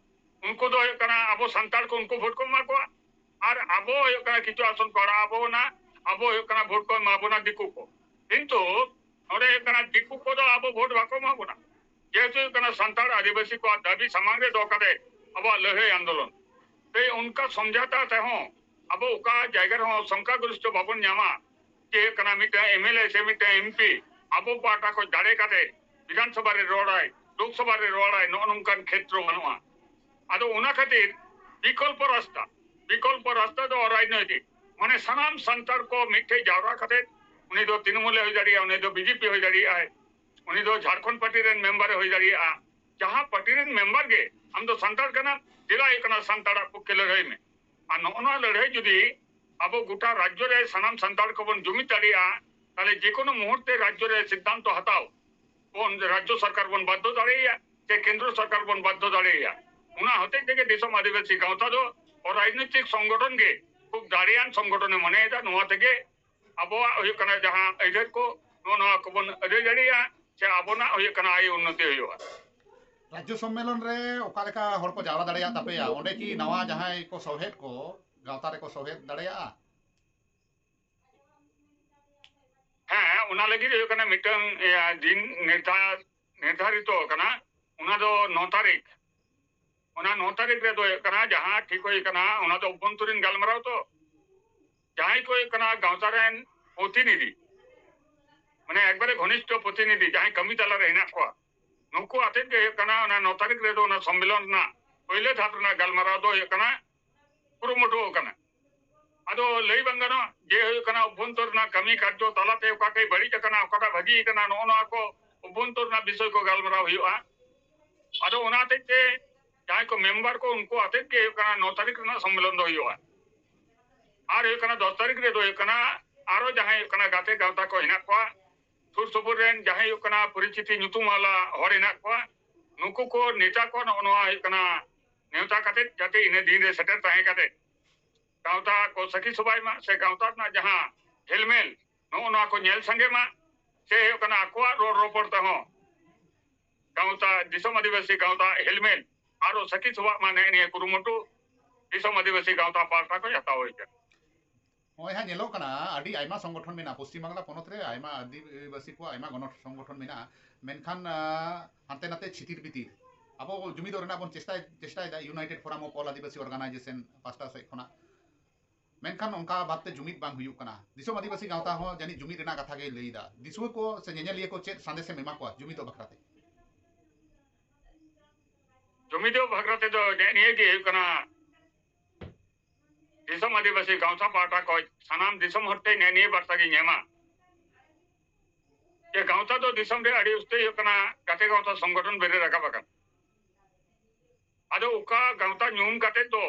ᱩᱱᱠᱩ ᱫᱚ ᱦᱩᱭᱩᱜ ᱠᱟᱱᱟ ᱟᱵᱚ ᱥᱟᱱᱛᱟᱲ ᱠᱚ ᱩᱱᱠᱩ ᱵᱷᱳᱴ ᱠᱚ ᱮᱢᱟ ᱠᱚᱣᱟ, ᱟᱨ ᱟᱵᱚ ᱦᱩᱭᱩᱜ ᱠᱟᱱᱟ ᱠᱤᱪᱷᱩ ᱟᱥᱚᱱ ᱠᱚ ᱟᱲᱟᱜ ᱟᱵᱚᱱᱟ, ᱟᱵᱚ ᱦᱩᱭᱩᱜ ᱠᱟᱱᱟ ᱵᱷᱳᱴ ᱠᱚ ᱮᱢᱟ ᱵᱚᱱᱟ ᱫᱤᱠᱩ ᱠᱚ᱾ ᱠᱤᱱᱛᱩ ᱱᱚᱰᱮ ᱦᱩᱭᱩᱜ ᱠᱟᱱᱟ ᱫᱤᱠᱩ ᱠᱚᱫᱚ ᱟᱵᱚ ᱵᱷᱳᱴ ᱵᱟᱠᱚ ᱮᱢᱟ ᱵᱚᱱᱟ, ᱡᱮᱦᱮᱛᱩ ᱦᱩᱭᱩᱜ ᱠᱟᱱᱟ ᱥᱟᱱᱛᱟᱲ ᱟᱹᱫᱤᱵᱟᱹᱥᱤ ᱠᱚᱣᱟᱜ ᱫᱟᱹᱵᱤ ᱥᱟᱢᱟᱝ ᱨᱮ ᱫᱚᱦᱚ ᱠᱟᱛᱮ ᱟᱵᱚᱣᱟᱜ ᱞᱟᱹᱲᱦᱟᱹᱭ ᱟᱱᱫᱳᱞᱚᱱ᱾ ᱛᱮ ᱚᱱᱠᱟ ᱥᱚᱢᱡᱷᱟᱛᱟ ᱛᱮᱦᱚᱸ ᱟᱵᱚ ᱚᱠᱟ ᱡᱟᱭᱜᱟ ᱨᱮᱦᱚᱸ ᱥᱚᱝᱠᱷᱟᱜᱚᱨᱤᱥᱴᱷᱚ ᱵᱟᱵᱚᱱ ᱧᱟᱢᱟ, ᱡᱮ ᱦᱩᱭᱩᱜ ᱠᱟᱱᱟ ᱢᱤᱫᱴᱟᱝ ᱮᱢ ᱮᱞ ᱮ ᱥᱮ ᱢᱤᱫᱴᱟᱝ ᱮᱢ ᱯᱤ ᱟᱵᱚ ᱯᱟᱦᱴᱟ ᱠᱷᱚᱱ ᱫᱟᱲᱮ ᱠᱟᱛᱮ ᱵᱤᱫᱷᱟᱱ ᱥᱚᱵᱷᱟ ᱨᱮ ᱨᱚᱲᱟᱭ, ᱞᱳᱠ ᱥᱚᱵᱷᱟ ᱨᱮ ᱨᱚᱲᱟᱭ, ᱱᱚᱜᱼᱚ ᱱᱚᱝᱠᱟᱱ ᱠᱷᱮᱛᱨᱚ ᱵᱟᱹᱱᱩᱜᱼᱟ᱾ ᱟᱫᱚ ᱚᱱᱟ ᱠᱷᱟᱹᱛᱤᱨ ᱵᱤᱠᱚᱞᱯᱚ ᱨᱟᱥᱛᱟ, ᱵᱤᱠᱚᱞᱯᱚ ᱨᱟᱥᱛᱟ ᱫᱚ ᱨᱟᱡᱽᱱᱳᱭᱛᱤᱠ, ᱢᱟᱱᱮ ᱥᱟᱱᱟᱢ ᱥᱟᱱᱛᱟᱲ ᱠᱚ ᱢᱤᱫᱴᱷᱮᱡ ᱡᱟᱣᱨᱟ ᱠᱟᱛᱮ, ᱩᱱᱤ ᱫᱚ ᱛᱨᱤᱱᱢᱩᱞ ᱮ ᱦᱩᱭ ᱫᱟᱲᱮᱭᱟᱜᱼᱟ, ᱩᱱᱤ ᱫᱚ ᱵᱤ ᱡᱮ ᱯᱤ ᱦᱩᱭ ᱫᱟᱲᱮᱭᱟᱜᱼᱟᱭ, ᱩᱱᱤ ᱫᱚ ᱡᱷᱟᱲᱠᱷᱚᱸᱰ ᱯᱟᱨᱴᱤ ᱨᱮᱱ ᱢᱮᱢᱵᱟᱨ ᱮ ᱦᱩᱭ ᱫᱟᱲᱮᱭᱟᱜᱼᱟ᱾ ᱡᱟᱦᱟᱸ ᱯᱟᱨᱴᱤ ᱨᱮᱱ ᱢᱮᱢᱵᱟᱨ ᱜᱮ, ᱟᱢ ᱫᱚ ᱥᱟᱱᱛᱟᱲ ᱠᱟᱱᱟᱢ, ᱫᱮᱞᱟ ᱦᱩᱭᱩᱜ ᱠᱟᱱᱟ ᱥᱟᱱᱛᱟᱲᱟᱜ ᱯᱚᱠᱠᱷᱮ ᱞᱟᱹᱲᱦᱟᱹᱭ ᱢᱮ᱾ ᱟᱨ ᱱᱚᱜᱼᱚ ᱱᱚᱣᱟ ᱞᱟᱹᱲᱦᱟᱹᱭ ᱡᱩᱫᱤ ᱟᱵᱚ ᱜᱚᱴᱟ ᱨᱟᱡᱽᱡᱚ ᱨᱮ ᱥᱟᱱᱟᱢ ᱥᱟᱱᱛᱟᱲ ᱠᱚᱵᱚᱱ ᱡᱩᱢᱤᱫ ᱫᱟᱲᱮᱭᱟᱜᱼᱟ, ᱛᱟᱦᱞᱮ ᱡᱮᱠᱳᱱᱳ ᱢᱩᱦᱩᱨᱛᱮ ᱨᱟᱡᱽᱡᱚ ᱨᱮ ᱥᱤᱫᱽᱫᱷᱟᱱᱛᱚ ᱦᱟᱛᱟᱣ ᱵᱚᱱ ᱨᱟᱡᱽᱡᱚ ᱥᱚᱨᱠᱟᱨ ᱵᱚᱱ ᱵᱟᱫᱽᱫᱷᱚ ᱫᱟᱲᱮᱭᱟᱭᱟ, ᱥᱮ ᱠᱮᱱᱫᱨᱚ ᱥᱚᱨᱠᱟᱨ ᱵᱚᱱ ᱵᱟᱫᱽᱫᱷᱚ ᱫᱟᱲᱮᱭᱟᱭᱟ᱾ ᱚᱱᱟ ᱦᱚᱛᱮᱡ ᱛᱮᱜᱮ ᱫᱤᱥᱚᱢ ᱟᱹᱫᱤᱵᱟᱹᱥᱤ ᱜᱟᱶᱛᱟ ᱫᱚ ᱨᱟᱡᱽᱱᱳᱭᱛᱤᱠ ᱥᱚᱝᱜᱚᱴᱷᱚᱱ ᱜᱮ ᱠᱷᱩᱵ ᱫᱟᱲᱮᱭᱟᱱ ᱥᱚᱝᱜᱚᱴᱷᱚᱱᱮ ᱢᱚᱱᱮᱭᱮᱫᱟ᱾ ᱱᱚᱣᱟ ᱛᱮᱜᱮ ᱟᱵᱚᱣᱟᱜ ᱦᱩᱭᱩᱜ ᱠᱟᱱᱟ ᱡᱟᱦᱟᱸ ᱟᱹᱭᱫᱟᱹᱨ ᱠᱚ, ᱱᱚᱜᱼᱚ ᱱᱚᱣᱟ ᱠᱚᱵᱚᱱ ᱟᱹᱫᱟᱹᱭ ᱫᱟᱲᱮᱭᱟᱜᱼᱟ, ᱥᱮ ᱟᱵᱚᱱᱟᱜ ᱦᱩᱭᱩᱜ ᱠᱟᱱᱟ ᱟᱭ ᱩᱱᱱᱚᱛᱤ ᱦᱩᱭᱩᱜᱼᱟ᱾ ᱨᱟᱡᱽᱡᱚ ᱥᱚᱢᱢᱮᱞᱚᱱ ᱨᱮ ᱚᱠᱟ ᱞᱮᱠᱟ ᱦᱚᱲ ᱠᱚ ᱡᱟᱣᱨᱟ ᱫᱟᱲᱮᱭᱟᱜ ᱛᱟᱯᱮᱭᱟ? ᱚᱸᱰᱮ ᱠᱤ ᱱᱟᱣᱟ ᱡᱟᱦᱟᱸᱭ ᱠᱚ ᱥᱚᱦᱮᱫ ᱠᱚ ᱜᱟᱶᱛᱟ ᱨᱮᱠᱚ ᱥᱚᱦᱮᱫ ᱫᱟᱲᱮᱭᱟᱜᱼᱟ? ᱦᱮᱸ, ᱚᱱᱟ ᱞᱟᱹᱜᱤᱫ ᱦᱩᱭᱩᱜ ᱠᱟᱱᱟ ᱢᱤᱫᱴᱟᱝ, ᱤᱭᱟᱹ, ᱫᱤᱱ ᱱᱤᱨᱫᱷᱟ-, ᱱᱤᱨᱫᱷᱟᱨᱤᱛᱚ ᱟᱠᱟᱱᱟ᱾ ᱚᱱᱟ ᱫᱚ ᱱᱚ ᱛᱟᱹᱨᱤᱠᱷ᱾ ᱚᱱᱟ ᱱᱚ ᱛᱟᱹᱨᱤᱠᱷ ᱨᱮᱫᱚ ᱦᱩᱭᱩᱜ ᱠᱟᱱᱟ ᱡᱟᱦᱟᱸ ᱴᱷᱤᱠ ᱦᱩᱭ ᱠᱟᱱᱟ, ᱚᱱᱟ ᱫᱚ ᱚᱵᱷᱚᱱᱛᱚᱨᱤᱱ ᱜᱟᱞᱢᱟᱨᱟᱣ ᱛᱚ᱾ ᱡᱟᱦᱟᱸᱭ ᱠᱚ ᱦᱩᱭᱩᱜ ᱠᱟᱱᱟ ᱜᱟᱶᱛᱟ ᱨᱮᱱ ᱯᱨᱚᱛᱤᱱᱤᱫᱷᱤ, ᱢᱟᱱᱮ ᱮᱠᱵᱟᱨᱮ ᱜᱷᱚᱱᱤᱥᱴᱷᱚ ᱯᱨᱚᱛᱤᱱᱤᱫᱷᱤ, ᱡᱟᱦᱟᱸᱭ ᱠᱟᱹᱢᱤ ᱛᱟᱞᱟ ᱨᱮ ᱦᱮᱱᱟᱜ ᱠᱚᱣᱟ, ᱱᱩᱠᱩ ᱟᱛᱮᱫ ᱜᱮ ᱦᱩᱭᱩᱜ ᱠᱟᱱᱟ ᱚᱱᱟ ᱱᱚ ᱛᱟᱹᱨᱤᱠᱷ ᱨᱮᱫᱚ ᱚᱱᱟ ᱥᱚᱢᱢᱮᱞᱚᱱ ᱨᱮᱱᱟᱜ ᱯᱳᱭᱞᱳ ᱫᱷᱟᱯ ᱨᱮᱱᱟᱜ ᱜᱟᱞᱢᱟᱨᱟᱣ ᱫᱚ ᱦᱩᱭᱩᱜ ᱠᱟᱱᱟ ᱠᱩᱨᱩᱢᱩᱴᱩ ᱟᱠᱟᱱᱟ᱾ ᱟᱫᱚ ᱞᱟᱹᱭ ᱵᱟᱝ ᱜᱟᱱᱚᱜᱼᱟ ᱡᱮ ᱦᱩᱭᱩᱜ ᱠᱟᱱᱟ ᱚᱵᱷᱚᱱᱛᱚᱨ ᱨᱮᱱᱟᱜ ᱠᱟᱹᱢᱤ ᱠᱟᱨᱡᱚ ᱛᱟᱞᱟᱛᱮ ᱚᱠᱟᱴᱟᱜ ᱵᱟᱹᱲᱤᱡ ᱟᱠᱟᱱᱟ, ᱚᱠᱟᱴᱟᱜ ᱵᱷᱟᱹᱜᱤ ᱟᱠᱟᱱᱟ, ᱱᱚᱜᱼᱚ ᱱᱚᱣᱟ ᱠᱚ ᱚᱵᱷᱚᱱᱛᱚᱨ ᱨᱮᱱᱟᱜ ᱵᱤᱥᱚᱭ ᱠᱚ ᱜᱟᱞᱢᱟᱨᱟᱣ ᱦᱩᱭᱩᱜᱼᱟ᱾ ᱟᱫᱚ ᱚᱱᱟ ᱦᱚᱛᱮᱡ ᱛᱮ ᱡᱟᱦᱟᱸᱭ ᱠᱚ ᱢᱮᱢᱵᱟᱨ ᱠᱚ, ᱩᱱᱠᱩ ᱟᱛᱮᱫ ᱜᱮ ᱦᱩᱭᱩᱜ ᱠᱟᱱᱟ ᱱᱚ ᱛᱟᱹᱨᱤᱠᱷ ᱨᱮᱱᱟᱜ ᱥᱚᱢᱢᱮᱞᱚᱱ ᱫᱚ ᱦᱩᱭᱩᱜᱼᱟ᱾ ᱟᱨ ᱦᱩᱭᱩᱜ ᱠᱟᱱᱟ ᱫᱚᱥ ᱛᱟᱹᱨᱤᱠᱷ ᱨᱮᱫᱚ ᱦᱩᱭᱩᱜ ᱠᱟᱱᱟ ᱟᱨᱚ ᱡᱟᱦᱟᱸᱭ ᱦᱩᱭᱩᱜ ᱠᱟᱱᱟ ᱜᱟᱛᱮ ᱜᱟᱶᱛᱟ ᱠᱚ ᱦᱮᱱᱟᱜ ᱠᱚᱣᱟ, ᱥᱩᱨ ᱥᱩᱯᱩᱨ ᱨᱮᱱ ᱡᱟᱦᱟᱸᱭ ᱦᱩᱭᱩᱜ ᱠᱟᱱᱟ ᱯᱚᱨᱤᱪᱤᱛᱤ ᱧᱩᱛᱩᱢ ᱟᱱ ᱦᱚᱲ ᱦᱮᱱᱟᱜ ᱠᱚᱣᱟ, ᱱᱩᱠᱩ ᱠᱚ ᱱᱮᱛᱟ ᱠᱚ ᱱᱚᱜᱼᱚ ᱱᱚᱣᱟ ᱦᱩᱭᱩᱜ ᱠᱟᱱᱟ ᱱᱮᱣᱛᱟ ᱠᱟᱛᱮ ᱡᱟᱛᱮ ᱤᱱᱟᱹ ᱫᱤᱱ ᱨᱮ ᱥᱮᱴᱮᱨ ᱛᱟᱦᱮᱸ ᱠᱟᱛᱮ ᱜᱟᱶᱛᱟ ᱠᱚ ᱥᱟᱹᱠᱷᱤ ᱥᱚᱵᱷᱟᱭ ᱢᱟ, ᱥᱮ ᱜᱟᱶᱛᱟ ᱨᱮᱱᱟᱜ ᱡᱟᱦᱟᱸ ᱦᱮᱞᱢᱮᱞ, ᱱᱚᱜᱼᱚ ᱠᱚ ᱧᱮᱞ ᱥᱟᱸᱜᱮ ᱢᱟ, ᱥᱮ ᱦᱩᱭᱩᱜ ᱠᱟᱱᱟ ᱟᱠᱚᱣᱟᱜ ᱨᱚᱲ ᱨᱚᱯᱚᱲ ᱛᱮᱦᱚᱸ ᱜᱟᱶᱛᱟ, ᱫᱤᱥᱚᱢ ᱟᱹᱫᱤᱵᱟᱹᱥᱤ ᱜᱟᱶᱛᱟ ᱦᱮᱞᱢᱮᱞ ᱟᱨᱚ ᱥᱟᱹᱠᱷᱤ ᱥᱚᱵᱷᱟᱜ ᱢᱟ, ᱱᱮᱜᱼᱮ ᱱᱤᱭᱟᱹ ᱠᱩᱨᱩᱢᱩᱴᱩ ᱫᱤᱥᱚᱢ ᱟᱹᱫᱤᱵᱟᱹᱥᱤ ᱜᱟᱶᱛᱟ ᱯᱟᱦᱴᱟ ᱠᱷᱚᱱ ᱦᱟᱛᱟᱣ ᱦᱩᱭ ᱠᱟᱱᱟ᱾ ᱱᱚᱜᱼᱚᱭ ᱦᱟᱸᱜ ᱧᱮᱞᱚᱜ ᱠᱟᱱᱟ, ᱟᱹᱰᱤ ᱟᱭᱢᱟ ᱥᱚᱝᱜᱚᱴᱷᱚᱱ ᱢᱮᱱᱟᱜᱼᱟ ᱯᱚᱥᱪᱤᱢ ᱵᱟᱝᱞᱟ ᱯᱚᱱᱚᱛ ᱨᱮ, ᱟᱭᱢᱟ ᱟᱹᱫᱤᱵᱟᱹᱥᱤ ᱠᱚᱣᱟᱜ ᱟᱭᱢᱟ ᱜᱚᱱᱚ ᱥᱚᱝᱜᱚᱴᱷᱚᱱ ᱢᱮᱱᱟᱜᱼᱟ, ᱢᱮᱱᱠᱷᱟᱱ ᱟᱸ, ᱦᱟᱱᱛᱮ ᱱᱟᱛᱮ ᱪᱷᱤᱛᱤᱨ ᱵᱤᱛᱤᱨ᱾ ᱟᱵᱚ ᱡᱩᱢᱤᱫᱚᱜ ᱨᱮᱱᱟᱜ ᱵᱚᱱ ᱪᱮᱥᱴᱟᱭ ᱪᱮᱥᱴᱟᱭᱮᱫᱟ, United Forum of All Adivasi Organization ᱯᱟᱥᱴᱟ ᱥᱮᱫ ᱠᱷᱚᱱᱟᱜ, ᱢᱮᱱᱠᱷᱟᱱ ᱚᱱᱠᱟ ᱵᱷᱟᱵᱛᱮ ᱡᱩᱢᱤᱫ ᱵᱟᱝ ᱦᱩᱭᱩᱜ ᱠᱟᱱᱟ᱾ ᱫᱤᱥᱚᱢ ᱟᱹᱫᱤᱵᱟᱹᱥᱤ ᱜᱟᱶᱛᱟ ᱦᱚᱸ ᱡᱟᱹᱱᱤᱡ ᱡᱩᱢᱤᱫ ᱨᱮᱱᱟᱜ ᱠᱟᱛᱷᱟ ᱜᱮᱭ ᱞᱟᱹᱭᱫᱟ᱾ ᱫᱤᱥᱩᱣᱟᱹ ᱠᱚ ᱥᱮ ᱧᱮᱧᱮᱞᱤᱭᱟᱹ ᱠᱚ ᱪᱮᱫ ᱥᱟᱸᱫᱮᱥᱮᱢ ᱮᱢᱟ ᱠᱚᱣᱟ ᱡᱩᱢᱤᱫᱚᱜ ᱵᱟᱠᱷᱨᱟᱛᱮ? ᱡᱩᱢᱤᱫᱚᱜ ᱵᱟᱠᱷᱨᱟ ᱛᱮᱫᱚ ᱱᱮᱜᱼᱮ ᱱᱤᱭᱟᱹ ᱜᱮ ᱦᱩᱭᱩᱜ ᱠᱟᱱᱟ, ᱫᱤᱥᱚᱢ ᱟᱹᱫᱤᱵᱟᱹᱥᱤ ᱜᱟᱶᱛᱟ ᱯᱟᱦᱴᱟ ᱠᱷᱚᱱ ᱥᱟᱱᱟᱢ ᱫᱤᱥᱚᱢ ᱦᱚᱲ ᱴᱷᱮᱱ ᱱᱮᱜᱼᱮ ᱱᱤᱭᱟᱹ ᱵᱟᱨᱛᱟ ᱜᱤᱧ ᱮᱢᱟ ᱡᱮ ᱜᱟᱶᱛᱟ ᱫᱚ ᱫᱤᱥᱚᱢ ᱨᱮ ᱟᱹᱰᱤ ᱩᱥᱛᱟᱹᱭ ᱦᱩᱭᱩᱜ ᱠᱟᱱᱟ ᱜᱟᱛᱮ ᱜᱟᱶᱛᱟ ᱥᱚᱝᱜᱚᱴᱷᱚᱱ ᱵᱮᱨᱮᱫ ᱨᱟᱠᱟᱵ ᱟᱠᱟᱱᱟ᱾ ᱟᱫᱚ ᱚᱠᱟ ᱜᱟᱶᱛᱟ ᱧᱩᱢ ᱠᱟᱛᱮ ᱫᱚ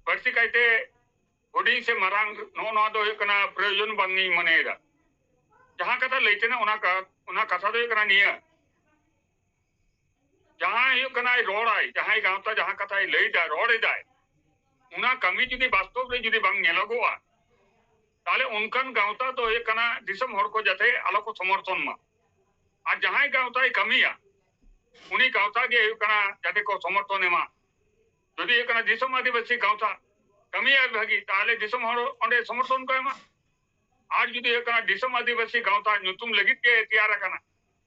ᱵᱟᱹᱲᱛᱤ ᱠᱟᱭᱛᱮ ᱦᱩᱰᱤᱧ ᱥᱮ ᱢᱟᱨᱟᱝ, ᱱᱚᱜᱼᱚ ᱱᱚᱣᱟ ᱫᱚ ᱦᱩᱭᱩᱜ ᱠᱟᱱᱟ ᱯᱨᱚᱭᱳᱡᱚᱱ ᱵᱟᱝ ᱤᱧ ᱢᱚᱱᱮᱭᱮᱫᱟ᱾ ᱡᱟᱦᱟᱸ ᱠᱟᱛᱷᱟ ᱞᱟᱹᱭ ᱛᱮᱱᱟᱜ ᱚᱱᱟ ᱠᱟ-, ᱚᱱᱟ ᱠᱟᱛᱷᱟ ᱫᱚ ᱦᱩᱭᱩᱜ ᱠᱟᱱᱟ ᱱᱤᱭᱟᱹ, ᱡᱟᱦᱟᱸᱭ ᱦᱩᱭᱩᱜ ᱠᱟᱱᱟᱭ ᱨᱚᱲᱟᱭ, ᱡᱟᱦᱟᱸᱭ ᱜᱟᱶᱛᱟ ᱡᱟᱦᱟᱸ ᱠᱟᱛᱷᱟᱭ ᱞᱟᱹᱭᱫᱟ, ᱨᱚᱲ ᱮᱫᱟᱭ, ᱚᱱᱟ ᱠᱟᱹᱢᱤ ᱡᱩᱫᱤ ᱵᱟᱥᱛᱚᱵ ᱨᱮ ᱡᱩᱫᱤ ᱵᱟᱝ ᱧᱮᱞᱚᱜᱚᱜᱼᱟ, ᱛᱟᱦᱞᱮ ᱚᱱᱠᱟᱱ ᱜᱟᱶᱛᱟ ᱫᱚ ᱦᱩᱭᱩᱜ ᱠᱟᱱᱟ ᱫᱤᱥᱚᱢ ᱦᱚᱲ ᱠᱚ ᱡᱟᱛᱮ ᱟᱞᱚ ᱠᱚ ᱥᱚᱢᱚᱨᱛᱷᱚᱱ ᱢᱟ᱾ ᱟᱨ ᱡᱟᱦᱟᱸᱭ ᱜᱟᱶᱛᱟᱭ ᱠᱟᱹᱢᱤᱭᱟ, ᱩᱱᱤ ᱜᱟᱶᱛᱟ ᱜᱮ ᱦᱩᱭᱩᱜ ᱠᱟᱱᱟ ᱡᱟᱛᱮ ᱠᱚ ᱥᱚᱢᱚᱨᱛᱷᱚᱱ ᱮᱢᱟ᱾ ᱡᱩᱫᱤ ᱦᱩᱭᱩᱜ ᱠᱟᱱᱟ ᱫᱤᱥᱚᱢ ᱟᱹᱫᱤᱵᱟᱹᱥᱤ ᱜᱟᱶᱛᱟ ᱠᱟᱹᱢᱤᱭᱟᱭ ᱵᱷᱟᱹᱜᱤ, ᱛᱟᱦᱞᱮ ᱫᱤᱥᱚᱢ ᱦᱚᱲ ᱚᱸᱰᱮ ᱥᱚᱢᱚᱨᱛᱷᱚᱱ ᱠᱚ ᱮᱢᱟ᱾ ᱟᱨ ᱡᱩᱫᱤ ᱦᱩᱭᱩᱜ ᱠᱟᱱᱟ ᱫᱤᱥᱚᱢ ᱟᱹᱫᱤᱵᱟᱹᱥᱤ ᱜᱟᱶᱛᱟ ᱧᱩᱛᱩᱢ ᱞᱟᱹᱜᱤᱫ ᱜᱮ ᱛᱮᱭᱟᱨ ᱟᱠᱟᱱᱟ,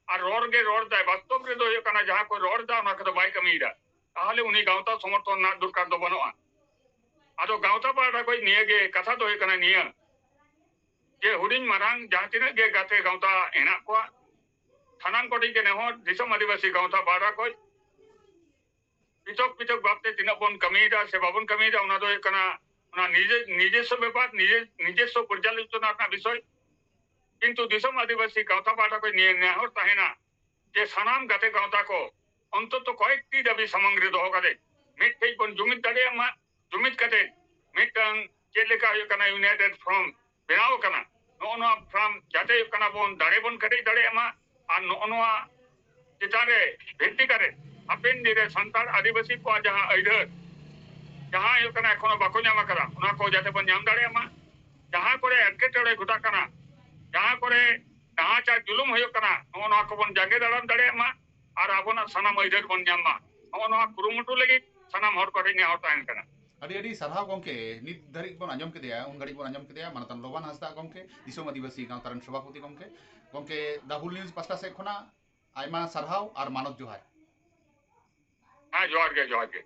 ᱟᱨ ᱨᱚᱲ ᱜᱮ ᱨᱚᱲ ᱫᱟᱭ, ᱵᱟᱥᱛᱚᱵ ᱨᱮᱫᱚ ᱦᱩᱭᱩᱜ ᱠᱟᱱᱟ ᱡᱟᱦᱟᱸ ᱠᱚ ᱨᱚᱲ ᱮᱫᱟ ᱚᱱᱟ ᱠᱚᱫᱚ ᱵᱟᱭ ᱠᱟᱹᱢᱤᱭᱮᱫᱟ, ᱛᱟᱦᱞᱮ ᱩᱱᱤ ᱜᱟᱶᱛᱟ ᱥᱚᱢᱚᱨᱛᱷᱚᱱ ᱨᱮᱱᱟᱜ ᱫᱚᱨᱠᱟᱨ ᱫᱚ ᱵᱟᱹᱱᱩᱜᱼᱟ᱾ ᱟᱫᱚ ᱜᱟᱶᱛᱟ ᱯᱟᱦᱴᱟ ᱠᱷᱚᱱ ᱱᱤᱭᱟᱹ ᱜᱮ ᱠᱟᱛᱷᱟ ᱫᱚ ᱦᱩᱭᱩᱜ ᱠᱟᱱᱟ ᱱᱤᱭᱟᱹ, ᱡᱮ ᱦᱩᱰᱤᱧ ᱢᱟᱨᱟᱝ ᱡᱟᱦᱟᱸ ᱛᱤᱱᱟᱹᱜ ᱜᱮ ᱜᱟᱛᱮ ᱜᱟᱶᱛᱟ ᱦᱮᱱᱟᱜ ᱠᱚᱣᱟ, ᱥᱟᱱᱟᱢ ᱠᱚᱴᱷᱮᱱ ᱜᱮ ᱱᱮᱦᱚᱨ, ᱫᱤᱥᱚᱢ ᱟᱹᱫᱤᱵᱟᱹᱥᱤ ᱜᱟᱶᱛᱟ ᱯᱟᱦᱴᱟ ᱠᱷᱚᱱ ᱯᱨᱤᱛᱷᱚᱠ ᱯᱨᱤᱛᱷᱚᱠ ᱵᱷᱟᱵᱛᱮ ᱛᱤᱱᱟᱹᱜ ᱵᱚᱱ ᱠᱟᱹᱢᱤᱭᱮᱫᱟ ᱥᱮ ᱵᱟᱵᱚᱱ ᱠᱟᱹᱢᱤᱭᱮᱫᱟ, ᱚᱱᱟ ᱫᱚ ᱦᱩᱭᱩᱜ ᱠᱟᱱᱟ ᱚᱱᱟ ᱱᱤᱡᱮ, ᱱᱤᱡᱮᱥᱥᱚ ᱵᱮᱯᱟᱨ, ᱱᱤᱡᱮ, ᱱᱤᱡᱮᱥᱥᱚ ᱯᱚᱨᱡᱟᱞᱳᱪᱚᱱᱟ ᱨᱮᱱᱟᱜ ᱵᱤᱥᱚᱭ᱾ ᱠᱤᱱᱛᱩ ᱫᱤᱥᱚᱢ ᱟᱹᱫᱤᱵᱟᱹᱥᱤ ᱜᱟᱶᱛᱟ ᱯᱟᱦᱴᱟ ᱠᱷᱚᱱ ᱱᱤᱭᱟᱹ ᱱᱮᱦᱚᱨ ᱛᱟᱦᱮᱱᱟ ᱡᱮ ᱥᱟᱱᱟᱢ ᱜᱟᱛᱮ ᱜᱟᱶᱛᱟ ᱠᱚ ᱚᱱᱛᱚᱛᱚ ᱠᱚᱭᱮᱠᱴᱤ ᱫᱟᱹᱵᱤ ᱥᱟᱢᱟᱝ ᱨᱮ ᱫᱚᱦᱚ ᱠᱟᱛᱮ ᱢᱤᱫ ᱴᱷᱮᱡ ᱵᱚᱱ ᱡᱩᱢᱤᱫ ᱫᱟᱲᱮᱭᱟᱜ ᱢᱟ, ᱡᱩᱢᱤᱫ ᱠᱟᱛᱮ ᱢᱤᱫᱴᱟᱝ ᱪᱮᱫ ᱞᱮᱠᱟ ᱦᱩᱭᱩᱜ ᱠᱟᱱᱟ United Front ᱵᱮᱱᱟᱣ ᱟᱠᱟᱱᱟ, ᱱᱚᱜᱼᱚ ᱱᱚᱣᱟ front ᱡᱟᱛᱮ ᱦᱩᱭᱩᱜ ᱠᱟᱱᱟ ᱵᱚᱱ ᱫᱟᱲᱮ ᱵᱚᱱ ᱠᱮᱴᱮᱡ ᱫᱟᱲᱮᱭᱟᱜ ᱢᱟ᱾ ᱟᱨ ᱱᱚᱜᱼᱚ ᱱᱚᱣᱟ ᱪᱮᱛᱟᱱ ᱨᱮ ᱵᱷᱤᱛᱛᱤ ᱠᱟᱛᱮ ᱦᱟᱯᱮᱱ ᱫᱤᱱ ᱨᱮ ᱥᱟᱱᱛᱟᱲ ᱟᱹᱫᱤᱵᱟᱹᱥᱤ ᱠᱚᱣᱟᱜ ᱡᱟᱦᱟᱸ ᱟᱹᱭᱫᱟᱹᱨ, ᱡᱟᱦᱟᱸ ᱦᱩᱭᱩᱜ ᱠᱟᱱᱟ ᱮᱠᱷᱚᱱᱳ ᱵᱟᱠᱚ ᱧᱟᱢ ᱟᱠᱟᱫᱟ, ᱚᱱᱟ ᱠᱚ ᱡᱟᱛᱮ ᱵᱚᱱ ᱧᱟᱢ ᱫᱟᱲᱮᱭᱟᱜ ᱢᱟ᱾ ᱡᱟᱦᱟᱸ ᱠᱚᱨᱮ ᱮᱴᱠᱮᱴᱚᱬᱮ ᱜᱷᱚᱴᱟᱜ ᱠᱟᱱᱟ, ᱡᱟᱦᱟᱸ ᱠᱚᱨᱮ ᱱᱟᱦᱟᱪᱟᱨ ᱡᱩᱞᱩᱢ ᱦᱩᱭᱩᱜ ᱠᱟᱱᱟ, ᱱᱚᱜᱼᱚ ᱱᱚᱣᱟ ᱠᱚᱵᱚᱱ ᱡᱟᱸᱜᱮ ᱫᱟᱨᱟᱢ ᱫᱟᱲᱮᱭᱟᱜ ᱢᱟ ᱟᱨ ᱟᱵᱚᱱᱟᱜ ᱥᱟᱱᱟᱢ ᱟᱹᱭᱫᱟᱹᱨ ᱵᱚᱱ ᱧᱟᱢ ᱢᱟ᱾ ᱱᱚᱜᱼᱚ ᱱᱚᱣᱟ ᱠᱩᱨᱩᱢᱩᱴᱩ ᱞᱟᱹᱜᱤᱫ ᱥᱟᱱᱟᱢ ᱦᱚᱲ ᱠᱚᱴᱷᱮᱱ ᱱᱮᱦᱚᱨ ᱛᱟᱦᱮᱱ ᱠᱟᱱᱟ᱾ ᱟᱹᱰᱤ ᱟᱹᱰᱤ ᱥᱟᱨᱦᱟᱣ ᱜᱚᱢᱠᱮ᱾ ᱱᱤᱛ ᱫᱷᱟᱹᱨᱤᱡ ᱵᱚᱱ ᱟᱸᱡᱚᱢ ᱠᱮᱫᱮᱭᱟ, ᱩᱱ ᱜᱷᱟᱹᱲᱤᱡ ᱵᱚᱱ ᱟᱸᱡᱚᱢ ᱠᱮᱫᱮᱭᱟ ᱢᱟᱱᱚᱛᱟᱱ ᱞᱚᱵᱟᱱ ᱦᱟᱸᱥᱫᱟ ᱜᱚᱢᱠᱮ, ᱫᱤᱥᱚᱢ ᱟᱹᱫᱤᱵᱟᱹᱥᱤ ᱜᱟᱶᱛᱟ ᱨᱮᱱ ᱥᱚᱵᱷᱟᱯᱚᱛᱤ ᱜᱚᱢᱠᱮ᱾ ᱜᱚᱢᱠᱮ, ᱫᱟ ᱦᱩᱞ ᱱᱤᱭᱩᱡᱽ ᱯᱟᱥᱴᱟ ᱥᱮᱫ ᱠᱷᱚᱱᱟᱜ ᱟᱭᱢᱟ ᱥᱟᱨᱦᱟᱣ ᱟᱨ ᱢᱟᱱᱚᱛ ᱡᱚᱦᱟᱨ᱾ ᱦᱮᱸ, ᱡᱚᱦᱟᱨ ᱜᱮ, ᱡᱚᱦᱟᱨ ᱜᱮ᱾